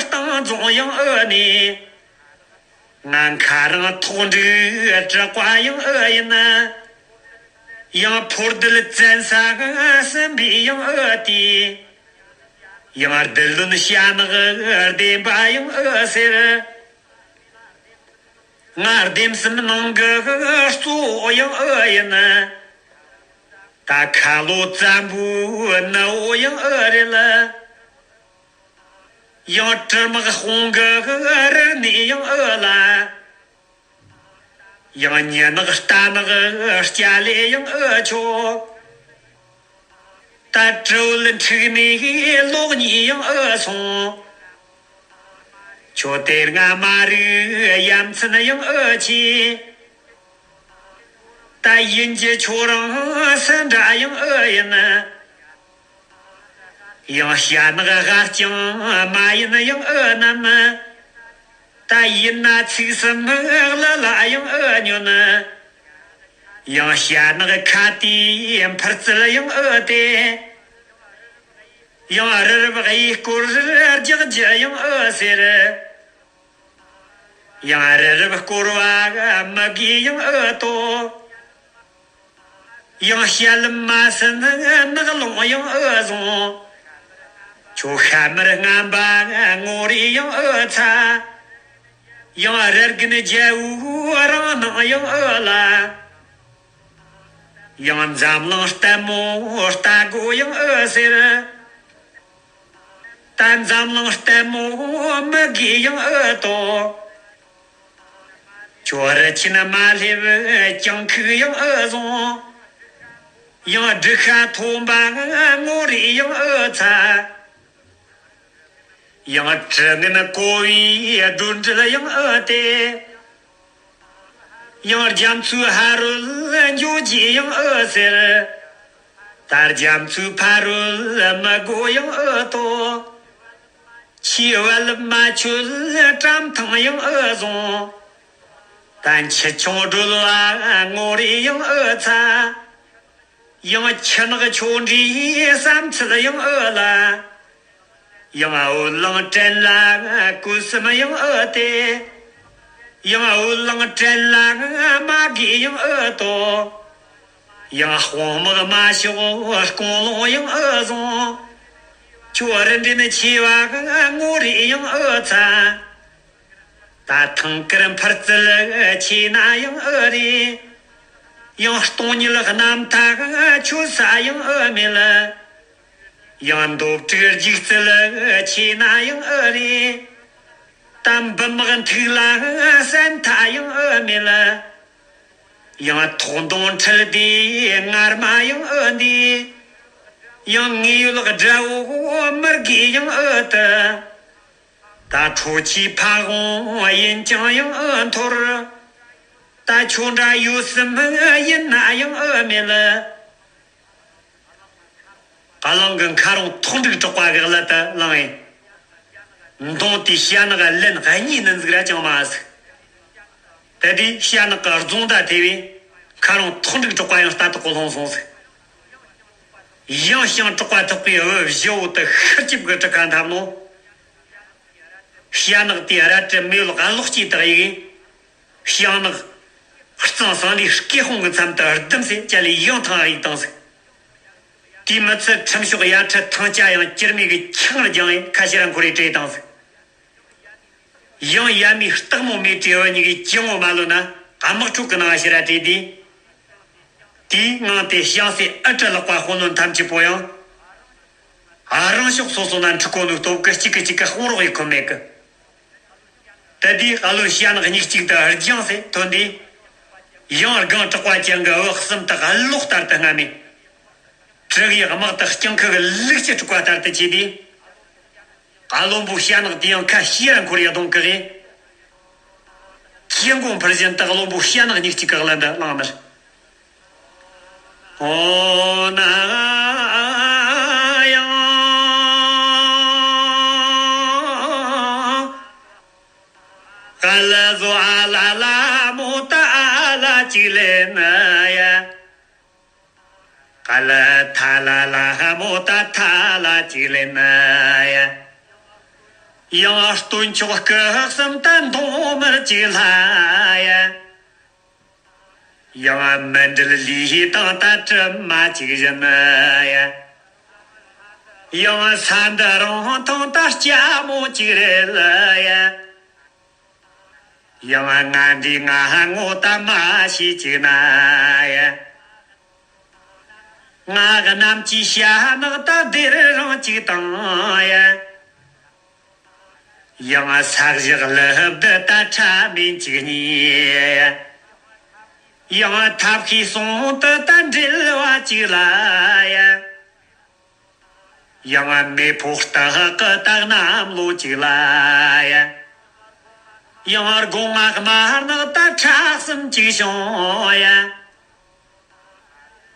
སྟེང་རྫོང་ཡང་ཨ་ནས། ང་ཁ་རང་ཐོག་འགྲིག་དྲག་པ་ཡང་ཨ་ཡིན། ཡང་ཕོ་རྡུལ་བཙན་ས་སྲིན་པོའི་ཡང་ཨ་དེ། ཡང་རྡུལ་བློན་ཤ་ནག་བདེན་པ་ཡང་ཨ་ཟེར། ང་ལྡེམ་གསུམ་ནང་གི་གཙོ་བོ་ཡང་ཨ་ཡིན། ད་ཁ་ལོ་བཙན་པོའི་ནུ་བོ་ཡང་ཨ་རེད་ལ། ཡང་དྲི་མག་དཔུང་གི་རུ་གནས་ཡང་ཨ་ལ། ཡང་ཉི་ནག་རྟ་ནག་སྐྱ་ལེ་ཡང་ཨ་ཆོ། ད་དྲིལ་བུ་འཁྲིགས་ནས་ལོག་ཉིད་ཡང་ཨ་སོང་། ཁྱོད་དེ་སྔ་མ་རིག་ཡ་མཚན་ཡང་ཨ་ཆེ། ད་ཡིན་གྱི་ཁྱོད་རང་སུ་འདྲ་ཡང་ཨ་ཡིན། ཡང་ཤ་ནག་ཧ་ཅང་མ་ཡིན་ཡང་ཨ་ནམ། ད་ཡིན་ན་ཚིགས་སུ་མི་ལ་ལ་ཡང་ཨ་ཉོན། ཡང་ཤ་ནག་ཁ་དེའི་འཕུར་རྩལ་ཡང་ཨ་དེ། ཡང་རི་རབ་གཡས་སྐོར་རྒྱག་རྒྱུ་ཡང་ཨ་ཟེར། ཡང་རི་རབ་སྐོར་བ་མི་དགེ་ཡང་ཨ་ཏོ། ཡང་ཞལ་མ་སྲིན་ནག་ལོང་ཡང་ཨ་བཟུང་། ཁྱོད་ཤ་མར་རྔམ་པ་ངོ་རེ་ཡང་ཨ་ཚ། ཡང་ར་རྒན་རྒྱལ་བོའི་རང་སྣང་ཡང་ཨ་ལ། ཡང་འཛམ་གླིང་ལྟད་མོ་ལྟ་དགོས་ཡང་ཨ་ཟེར། ད་འཛམ་གླིང་ལྟད་མོ་མི་དགེ་ཡང་ཨ་ཏོ། ཁྱོད་རི་ཆེན་མ་སླེབས་ཀྱང་ཁུག་ཡང་ཨ་བཟུང་། ཡང་སྦྲུལ་ཤ་མཐོན་པོ་ངོ་རེ་ཡང་ཨ་ཚ། ཡང་གྲི་ངན་ཀོ་བའི་སྒྲོ་འགྲེལ་ཡང་ཨ་སྟེ། ཡང་རྒྱ་མཚོའི་ཕ་རོལ་འགྱོ་རྒྱུ་ཡང་ཨ་ཟེར། ད་རྒྱ་མཚོའི་ཕ་རོལ་མི་དགོས་ཡང་ཨ་ཏོ། ཆེ་བ་ལ་མ་ཆོད་བཀྲམ་ཐང་ཡང་ཨ་བཟུང་། ད་ཆེ་ཆུང་སྒྲོལ་བ་ངོ་རེ་ཡང་ཨ་ཚ། ཡང་ཁྱི་ནག་ཆོ་འདྲིའི་བསམ་ཚུལ་ཡང་ཨ་ལ། ཡང་འོད་ལང་བྲན་ལ་གོས་གསུམ་ཡང་ཨ་སྟེ། ཡང་འོད་ལངས་བྲལ་ལ་མ་གི་ཡང་ཨུ་ཏོ། ཡང་དཔུང་དམག་མ་ཤོག་སྐོང་ལོང་ཡང་ཨུ་བཟུང་། ཁྱོད་རི་འདྲེན་ཆེ་བ་ངོ་རེ་ཡང་ཨུ་ཚ། ད་ཐང་དཀར་འཕར་རྩལ་ཆེ་ན་ཡང་ཨུ་རེ། ཡང་སྟོང་ཉིད་རྣམ་ཐག་ཆོད་ས་ཡང་ཨུ་མེད་ལ། ཡང་འདོབ་དྲུག་རྒྱུག་རྩལ་ཆེ་ན་ཡང་ཨུ་རེ། ད་འབུམ་དམག་མཐུག་ལ་སན་ཐ་ཡང་ཨུ་མེད་ལ། ཡང་ཐོག་མདོང་ཁྲིལ་དེ་ངར་མ་ཡང་ཨུ་འདི། ཡང་ངེས་ཡོད་དགྲ་བོ་མི་དགེ་ཡང་ཨུ་ཏི། ད་ཁྲོ་ཆུའི་ཕ་བོང་ཡིན་ཀྱང་ཡང་ཨུ་འཐོར། ད་ཁྱོད་འདྲ་ཡོད་སེམས་ཡིན་ན་ཡང་ཨུ་མེད་ལ། གླང་གི་མཁར་རོང་ཐོག་འགྲིག་དྲག་པ་གི་གླུ་དེ་བླངས་ཡིན། མདུང་དེའི་ཞྭ་ནག་ལན་གཉིས་ནི་འཛུགས་ར་ཅང་མ་ཟིག་དེ་དུས་ཞྭ་ནག་གི་རྫོང་མདའ་ཐེ་བས་མཁར་རོང་ཐོག་འགྲིག་དྲག་པ་ཡང་རྟ་ཐོག་གི་ལྷུང་སོང་ཟིག་ཡང་ཞིང་དྲག་པ་ཐོག་པའི་འུ་བཞི་བོ་དེ་ཤར་སྐྱིབས་གི་གྲུ་ཁ་འཐབ་ནོ། ཞྭ་ནག་དེའི་རལ་གྲི་མེ་ལོག་གློག་སྐྱེས་དག་ཡིག་ཞིང་ནག་གཙང་སང་ལུས་སྐེ་ཧོང་གི་མཚམས་དུ་ལྡུམ་སེ་ཅ་ལི་ཡང་ཐང་གཡུག་བཏང་ཟིག་དེའི་མི་ཚད་ཁྲིམས་ཤོག་ཡ་ཁྲི་ཐང་ཅ་ཡང་གྱུར་མེད་ཀྱི་ཆང་རྒྱང་ངེ་ཁ་ཤས་ར་འཁོར་རེ་བྲོས་བཏང་ཟིག་ཡང་ཡ་མའི་སྟག་མོ་མེ་བྲིས་བུ་གཉིས་ཀྱིས་ཅི་ངོ་མ་ལོན་ན་དམག་འཁྲུག་གི་ནང་ཕྱིར་ར་བྲོས་དུས། དེའི་ངང་དེ་ཞང་སྲིད་ཨ་ཁྲི་ལག་པ་དཔོན་བློན་ཐམས་ཅད་པོ་ཡང་། ཨ་རང་ཕྱོགས་སོ་སོ་ན་འཁྲུག་གོ་ནུ་སྟོབས་ཀི་གཅིག་གི་གཅིག་གི་དཔུང་རོགས་ཡི་ཁོམ་མེད་གི། དེ་དུས་ཨ་ལོ་ཞྭ་ནག་གཉིས་གཅིག་ཏུ་རྒྱང་སེ་ཐོན་དུས། ཡང་སྒང་དྲག་པ་ཅན་གི་འུ་གསུམ་དག་གློག་ལྟར་དུ་རྔམ་མེ། དྲུག་གི་དམག་དག་སྤྱང་ཁུ་གི་ལུག་ཅི་དཀྲུག་པ་ལྟར་དུ་བྱས་དུས། ཨ་བློན་པོ་ཞྭ་ནག་དེ་ཡང་ཁ་ཤས་ར་འཁོར་ཡ་གདོང་གི་གེ། ཁྱེད་མགོ་འཕུར་བཞིན་དུ་བློན་པོ་ཞྭ་ནག་གཉིས་གཅིག་གི་གླུ་འདི་བླངས་ནི། ཨོ་ན་ཡང་། ག་ལ་ཟོ་ཨ་ལ་ལ་མོ་ཏ་ཨ་ལ་ཅིག་ལེ་ན་ཡ། ག་ལ་ཐ་ལ་ལ་མོ་ཏ་ཐ་ལ་ཅིག་ལེ་ན་ཡ། ཡང་སྟོན་མཆོག་སྐུ་གསུམ་ད་མདོང་དམར་ཅིག་ལྷ་ཡ། ཡང་མི་འབྲལ་ལུས་དང་ད་གྲིབ་མ་ཅིག་བཞིན་ཡ། ཡང་ས་འདི་རང་ཐང་ད་སྐྱ་མོ་ཅིག་རེད་ཡ། ཡང་ང་འདི་ང་ངོ་ད་མ་ཤེས་ཅིག་ན་ཡ། ང་གནམ་གྱི་ཞྭ་ནག་ད་སྡེར་རང་ཅིག་དང་ཡ། ཡང་ས་གཞི་ལྷབ་འདི་ད་ཁྲ་མིན་ཅིག་གཉིས། ཡང་ཐབས་ཤེས་སོང་དུ་ད་འབྲེལ་བ་ཅིག་ལ་ཡ། ཡང་མེ་ཕོ་སྟག་གི་ད་གནམ་ལོ་ཅིག་ལ་ཡ། ཡང་སྒོ་ང་དམར་ནག་ད་ཁྲ་གསུམ་ཅིག་བྱུང་ཡ།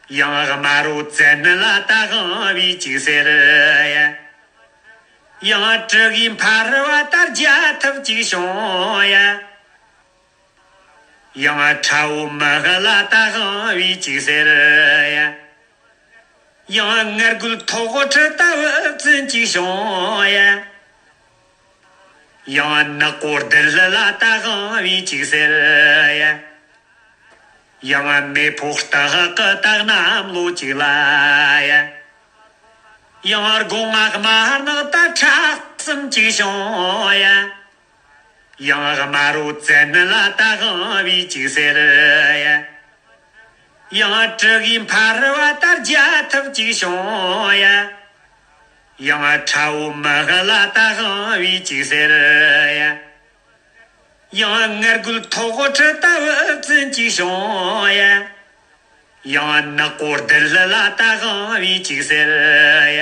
ཡང་དམར་རོ་བཙན་ལ་ད་དབང་བའི་ཅིག་ཟེར་ཡ། ཡང་དྲུ་གི་འཕར་བ་ད་རྒྱ་ཐབས་ཅིག་བྱུང་ཡ། ཡང་ཁྲ་བོ་མི་ལ་ད་དབང་བའི་ཅིག་ཟེར་ཡ། ཡང་ངར་རྒོད་ཐོག་ཁྲི་ད་བུ་བཙན་ཅིག་བྱུང་ཡ། ཡང་ནག་པོ་རྡུལ་ལ་ད་དབང་བའི་ཅིག་ཟེར་ཡ། ཡང་མེ་ཕོ་སྟག་གི་ད་གནམ་ལོ་ཅིག་ལ་ཡ། ཡང་སྒོ་ང་དམར་ནག་ད་ཁྲ་གསུམ་ཅིག་བྱུང་ཡ། ཡང་དམར་རོ་བཙན་ལ་ད་དབང་བའི་ཅིག་ཟེར་ཡ། ཡང་དྲུ་གི་འཕར་བ་ད་རྒྱ་ཐབས་ཅིག་བྱུང་ཡ། ཡང་ཁྲ་བོ་མི་ལ་ད་དབང་བའི་ཅིག་ཟེར་ཡ། ཡང་ངར་རྒོད་ཐོག་ཁྲི་ད་བུ་བཙན་ཅིག་བྱུང་ཡ། ཡང་ནག་པོ་རྡུལ་ལ་ད་དབང་བའི་ཅིག་ཟེར་ཡ།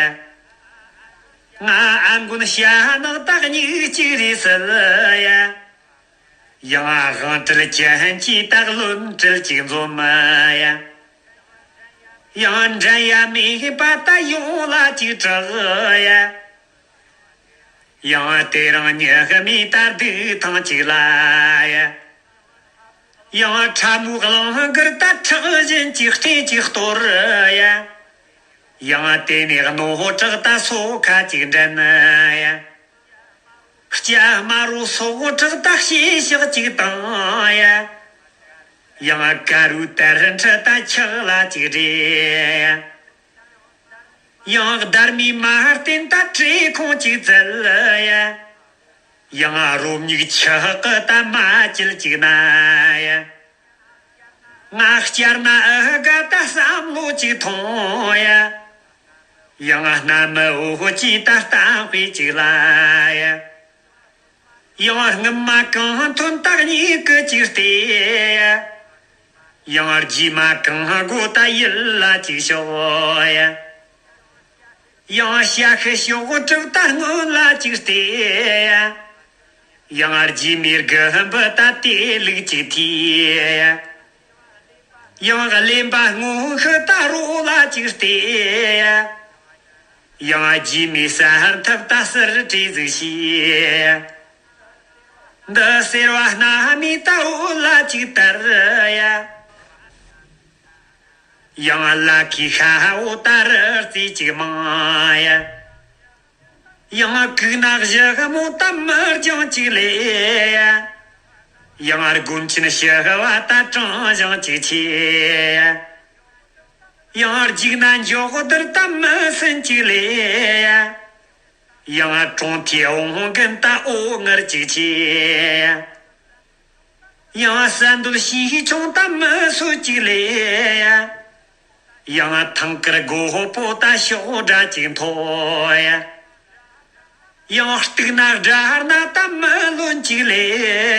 ང་ཨ་མགོན་ཞྭ་ནག་ད་སྙིང་གཅིག་རེད་ཟེར་ཡ། ཡང་དབང་བྲལ་ཅན་གྱི་ད་བློན་བྲལ་ཅིག་འཛོམས་ཡ། ཡང་འགྲན་ཡ་མེད་པ་ད་ཡོང་ལ་ཅིག་གྲགས་ཡ། ཡང་དེ་རིང་ཉི་ཤུ་མའི་ད་སྡུག་ཐང་ཅིག་ལ་ཡ། ཡང་ཁྲ་མོའི་གླིང་དཀར་ད་ཁྲག་བཞིན་གྱི་སྟེང་གཅིག་གཏོར་ཡ། ཡང་དེ་ནས་རྣོ་དྲག་ད་སོ་ཁ་གཅིག་འདྲེན་ཡ། སྐྱ་དམར་རོ་སོག་བྲག་ད་ཤེས་ཤག་ཅིག་དང་ཡ། ཡང་དཀར་རུ་དར་ཁྲི་ད་ཆག་ལ་ཅིག་རེད། ཡང་སྡར་མའི་མ་བསྟན་ད་བྲེ་ཁོང་ཅིག་བཙལ་ཡ། ཡང་རོ་མྱིག་ཆག་ད་མ་བཅིལ་ཅིག་ན་ཡ། ང་བསྐྱར་ན་ཨ་དགའ་ད་བསམ་བློ་ཅིག་ཐོང་ཡ། ཡང་སྣ་མི་འོ་ཅི་ད་གཏམ་དཔེ་ཅིག་ལ་ཡ། ཡང་སྔུན་མ་གང་ཐོན་ད་གཉིས་ཀི་ཅིག་སྟེ་ཡ། ཡང་རྗེས་མ་གང་དགོས་ད་ཡིད་ལ་ཅིག་ཤོག་ཡ། ཡང་ཤ་ཤི་ཤོག་གྲུབ་ད་སྔོན་ལ་ཅིག་སྟེ་ཡ། ཡང་རྗེས་མའི་དགུན་འབུ་ད་དེ་ལུག་ཅིག་ཐི་ཡ། ཡང་གླེན་པ་སྔོན་ཤི་ད་རོ་ལ་ཅིག་སྟེ་ཡ། ཡང་རྗེས་མའི་གསར་ཐབས་ད་གསར་བྲིས་ཟིག་ཤི། འདི་སེར་བ་སྣ་མི་ད་འོ་ལ་ཅིག་དར་ཡ། ཡང་ལ་ཁའི་ཤ་འོ་ད་རི་རྩེ་ཅིག་མང་ཡ། ཡང་གུག་ན་བཞི་མོ་ད་མི་རྒྱང་ཅིག་ལེ་ཡ། ཡང་དགོན་ཆེན་ཞི་བ་ད་གྲངས་བཞང་ཅིག་ཆེ་ཡ། ཡང་རྒྱུག་ན་འཇོག་བསྡུར་ད་མི་སུན་ཅིག་ལེ་ཡ། ཡང་གྲོང་མཐའི་འོང་གིན་ད་འོ་ངར་ཅིག་ཆེ་ཡ། ཡང་ས་འདུལ་ཞིག་ཆུང་ད་མི་སུ་ཅིག་ལེ་ཡ། ཡང་ཐང་དཀར་སྒོ་པོ་ད་ཤོག་སྒྲ་ཅིག་མཐོ་ཡ། ཡང་སྟུག་ན་སྒྲ་སྣ་ད་མི་ལོན་ཅིག་ལེ་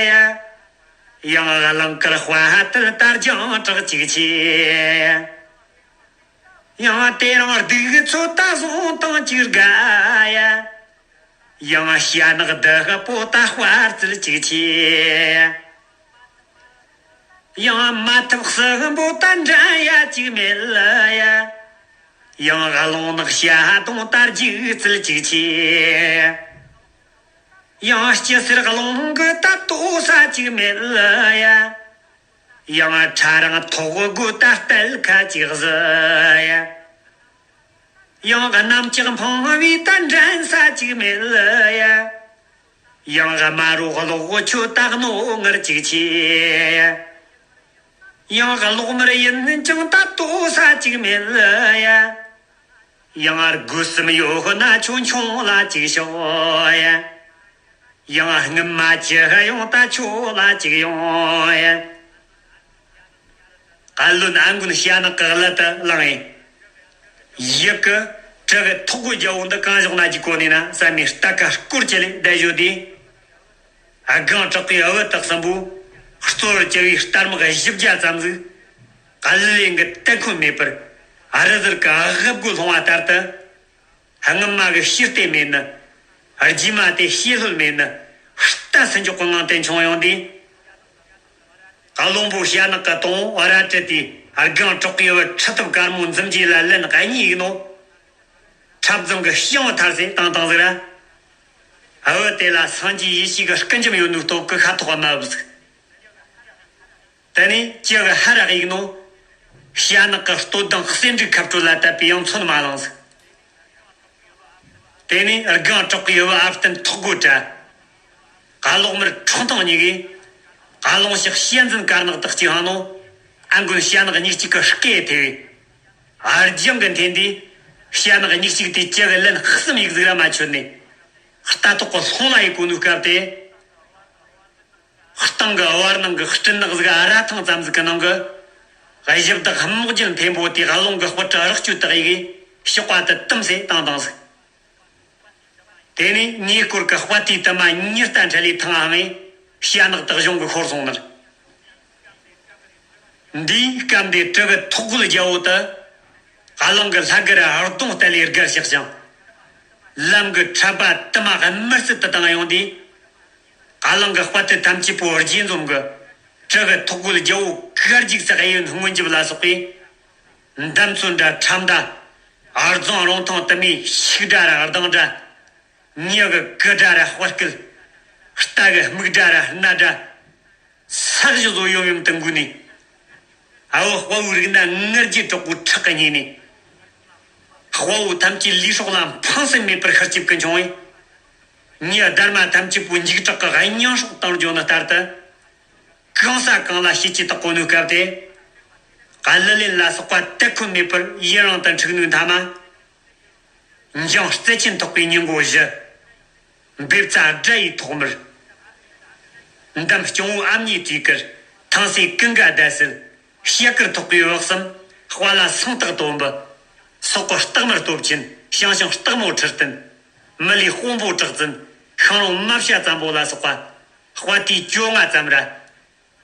ཡ། ཡང་གླིང་དཀར་དཔའ་ཐུལ་ད་རྒྱང་གྲགས་ཅིག་ཆེ་ཡ། ཡང་དེ་རིང་སྡུག་ཚོད་ད་བཟུང་བཏང་ཅིག་དགའ་ཡ། ཡང་ཤ་ནག་བདག་པོ་ད་དཔའ་རྩལ་ཅིག་ཆེ་ཡ། ཡང་མ་ཐབས་སྲིན་པོ་ད་འགྲན་ཡ་ཅིག་མེད་ཡ། ཡང་རླུང་ནག་བྱ་གདོང་ད་རྒྱུག་རྩལ་ཅིག་ཆེ་ཡ། ཡང་སྐྱི་སེར་རླུང་གི་ད་ལྟོ་ས་ཅིག་མེད་ཡ། ཡང་ཁྲ་རང་ཐོག་དགུ་ད་གཏད་ཁ་ཅིག་བཟི་ཡ། ཡང་གནམ་ལྕགས་འཕང་བའི་ད་འགྲན་ས་ཅིག་མེད་ཡ། ཡང་དམར་རོ་གློག་ཆུ་ད་རྣོ་ངར་ཅིག་ཆེ་ཡ། ཡང་གློག་དམར་ཡིན་ཀྱང་ད་ལྟོ་ས་ཅིག་མེད་ཡ། ཡང་དགུ་གསུམ་ཡོད་ན་ཁྱོད་མཆོང་ལ་ཅིག་ཤོག་ཡ། ཡང་སྔུན་མ་ཅི་ཡོང་ད་ཁྱོད་ལ་ཅིག་ཡོང་ཡ། ཨ་ལོན་ཨ་མགོན་ཤ་ནག་གི་གླུ་དེ་བླངས་ཡིན། ཡི་གེ་གྲི་གི་ཐོག་གོ་རྒྱལ་བོ་འདི་གང་ཞོག་ན་གྱི་གོ་ནས་ན་བསམ་མི་རྟ་ཁ་སྐོར་ཅི་ལས་བསྡད་བཞོ་དེ། སྒང་དྲག་གི་བུ་དག་གསུམ་པོ་གཙོ་བོར་གྱུར་བའི་རྟ་དམག་བཞི་བརྒྱ་ཙམ་ཟིག་གླུ་ལེན་གི་དད་ཁོན་མེད་པར་རི་ཟུར་གི་ཨ་ཧབ་གོ་ལྷུང་བ་ལྟར་དུ། སྔུན་མ་གི་ཤེས་ལྟས་མེད་ནི། རྗེས་མ་དེ་ཤེས་ལྷོད་མེད་ནི། རྟ་སུ་འཇོག་གི་ངང་དེ་མཆོང་ཡོང་དུས། བློན་པོ་ཤ་ནག་གི་དང་བོ་རལ་གྲི་དེ་སྒང་དྲག་གི་བུ་ཁྲི་ཐབས་དཀར་མོ་འཛིན་རྗེས་ལ་ལན་གཉིས་ཡིག་ནོ། འཁྲབ་འཛིང་གི་ཤིང་བུ་ཐར་སེ་བཏང་བཏང་ཟིག་ར། བུ་དེ་ལ་སངས་རྒྱས་ཡེ་ཤེས་ཀྱི་སྐུ་འཇམ་ཡོད་ནོའི་སྟོབས་ཀྱིས་ཤ་ཐོག་མ་བབས་ཟིག་དེ་ནས་ཅི་གི་ཧ་ར་གཡུག་ནོ། ཤ་ནག་གི་སྟོད་གདོང་གསེར་འབྲུག་ཁབ་ཁྲོད་ལ་བཏབ་པའི་ཡང་མཚོན་མ་ལངས་ཟིག་དེ་ནས་སྒང་དྲག་གི་བུ་ཨ་བསྟན་ཐོག་སྒོ་བྲལ། གློག་དམར་ཁྲག་འཐུང་གཉིས་ཀས། གློང་ཤག་ཤ་འཛིན་དཀར་ནག་དག་ཅིག་ཧང་ནོ། ཨ་མགོན་ཤ་ནག་གཉིས་གཅིག་གི་སྐེ་ཐེ་བས། ཨར་ལྗང་གི་འཐེན་དུས། ཤ་ནག་གཉིས་གཅིག་དེ་ཅི་གི་ལན་གསུམ་ཡིག་ཟིག་ར་མ་ཆོད་ནས། རྟ་ཐོག་གི་ལྷུང་ལ་ཡི་གོ་ནུ་སྐབས་དེ། སྟེང་གི་བར་སྣང་གི་སྤྲིན་ནག་ཟིག་ཨ་ར་ཐང་ཙམ་ཟིག་གི་ནང་གི། གཞི་བདག་རྨོག་རྒྱན་འཕན་པོ་དེ་རླུང་གི་དཔུར་གྲི་རག་ཅུ་དག་ཡི་གི་ཤོག་པ་དེ་དུམ་སེ་བཏང་བཏང་ཟིག་དེ་ནས་ཉེ་སྐོར་གི་དཔའ་ཐུལ་དུ་མ་ཉི་རྟ་འཕྲལ་ལས་ཐང་ཨ་ངས་ཤ་ནག་དག་གཞུང་གི་ཤོར་སོང་ནར། འདིའི་སྐབས་འདི་གྲི་གི་ཐོག་རྒོལ་རྒྱལ་བོ་དུ། གླང་གི་ལྷ་གར་ཧར་གདོང་བསྟན་ལས་སྒར་བཤགས་ཤིང་། ལམ་གི་འཁྲབ་པ་དུ་མ་དམར་སེར་དུ་བཏང་ཡོང་དུས། གླང་གི་དཔའ་ཐུལ་ཐམས་ཅད་པོ་རྗེས་འཛོམས་ཀྱི། གྲི་གི་ཐོག་རྒོལ་རྒྱལ་བོ་གར་རྒྱུག་ས་གཡས་གཡོན་སྔོན་འཇིབ་ལ་སོགས་པའི། འདམ་ཚོན་འདྲ་ཁྲབ་མདའ། ཨར་རྫོང་རོང་ཐང་དུ་མའི་ཤིག་སྒྲ་ར་ལྡང་སྒྲ། མྱི་གི་ཀི་སྒྲ་ར་དཔའ་སྐད། རྟ་གི་སྨུག་སྒྲ་ར་སྣ་སྒྲ། ས་གཞི་བཟོ་ཡོམ་ཡོམ་དུ་འགུལ་ནས། ཨ་བུ་དཔའ་བོའི་རིགས་ན་ངར་རྒྱས་གྲོགས་པོ་ཁྲག་གི་ཉེ་ནས། དཔའ་བོ་ཐམས་ཅད་ལུས་སྲོག་ལ་འཕངས་སེམས་མེད་པར་ཤར་སྐྱིབས་ཀྱི་འཁྱོངས་བས། ངས་སྡར་མ་ཐམས་ཅད་པོ་འཇིགས་སྐྲག་གི་སྙིང་སྲོག་བཏང་འཇོག་ནི་ལྟར་དུ། གང་ས་གང་ལ་ཤེད་ཀྱིས་བཏགས་གོ་ནོའི་སྐབས་དེ། གླུ་ལེན་ལ་སོགས་པ་དད་ཁུལ་མེད་པར་ཡུན་རིང་དུ་འཁྲིགས་ནུས་མཐའ་མ། འཇང་རྩེ་ཆེན་ཐོག་པའི་ཉིན་གོང་བཞི། འབེབས་རྩ་དགྲ་ཡི་ཐོག་མར། འདམ་སྐྱོང་བོའི་ཨ་མྱེས་བྲིས་ཀར། ཐང་སེ་ཀུན་དགའ་བརྡ་སིལ། ཤེལ་དཀར་ཐོག་པའི་བག་གསུམ། དཔའ་ལ་སེང་སྟག་དོམ་བུ། སོག་གི་སྟག་དམར་སྟོབས་ཆེན། ཞང་ཞུང་སྟག་མོ་ཁྲི་སྟན། མི་ལའི་དཔོན་པོ་གྲགས་འཛིན། ཤིང་རོང་རྨ་བྱ་ཙམ་པོ་ལ་སོགས་པ། དཔའ་རྟུལ་བཅོ་ལྔ་ཙམ་ར།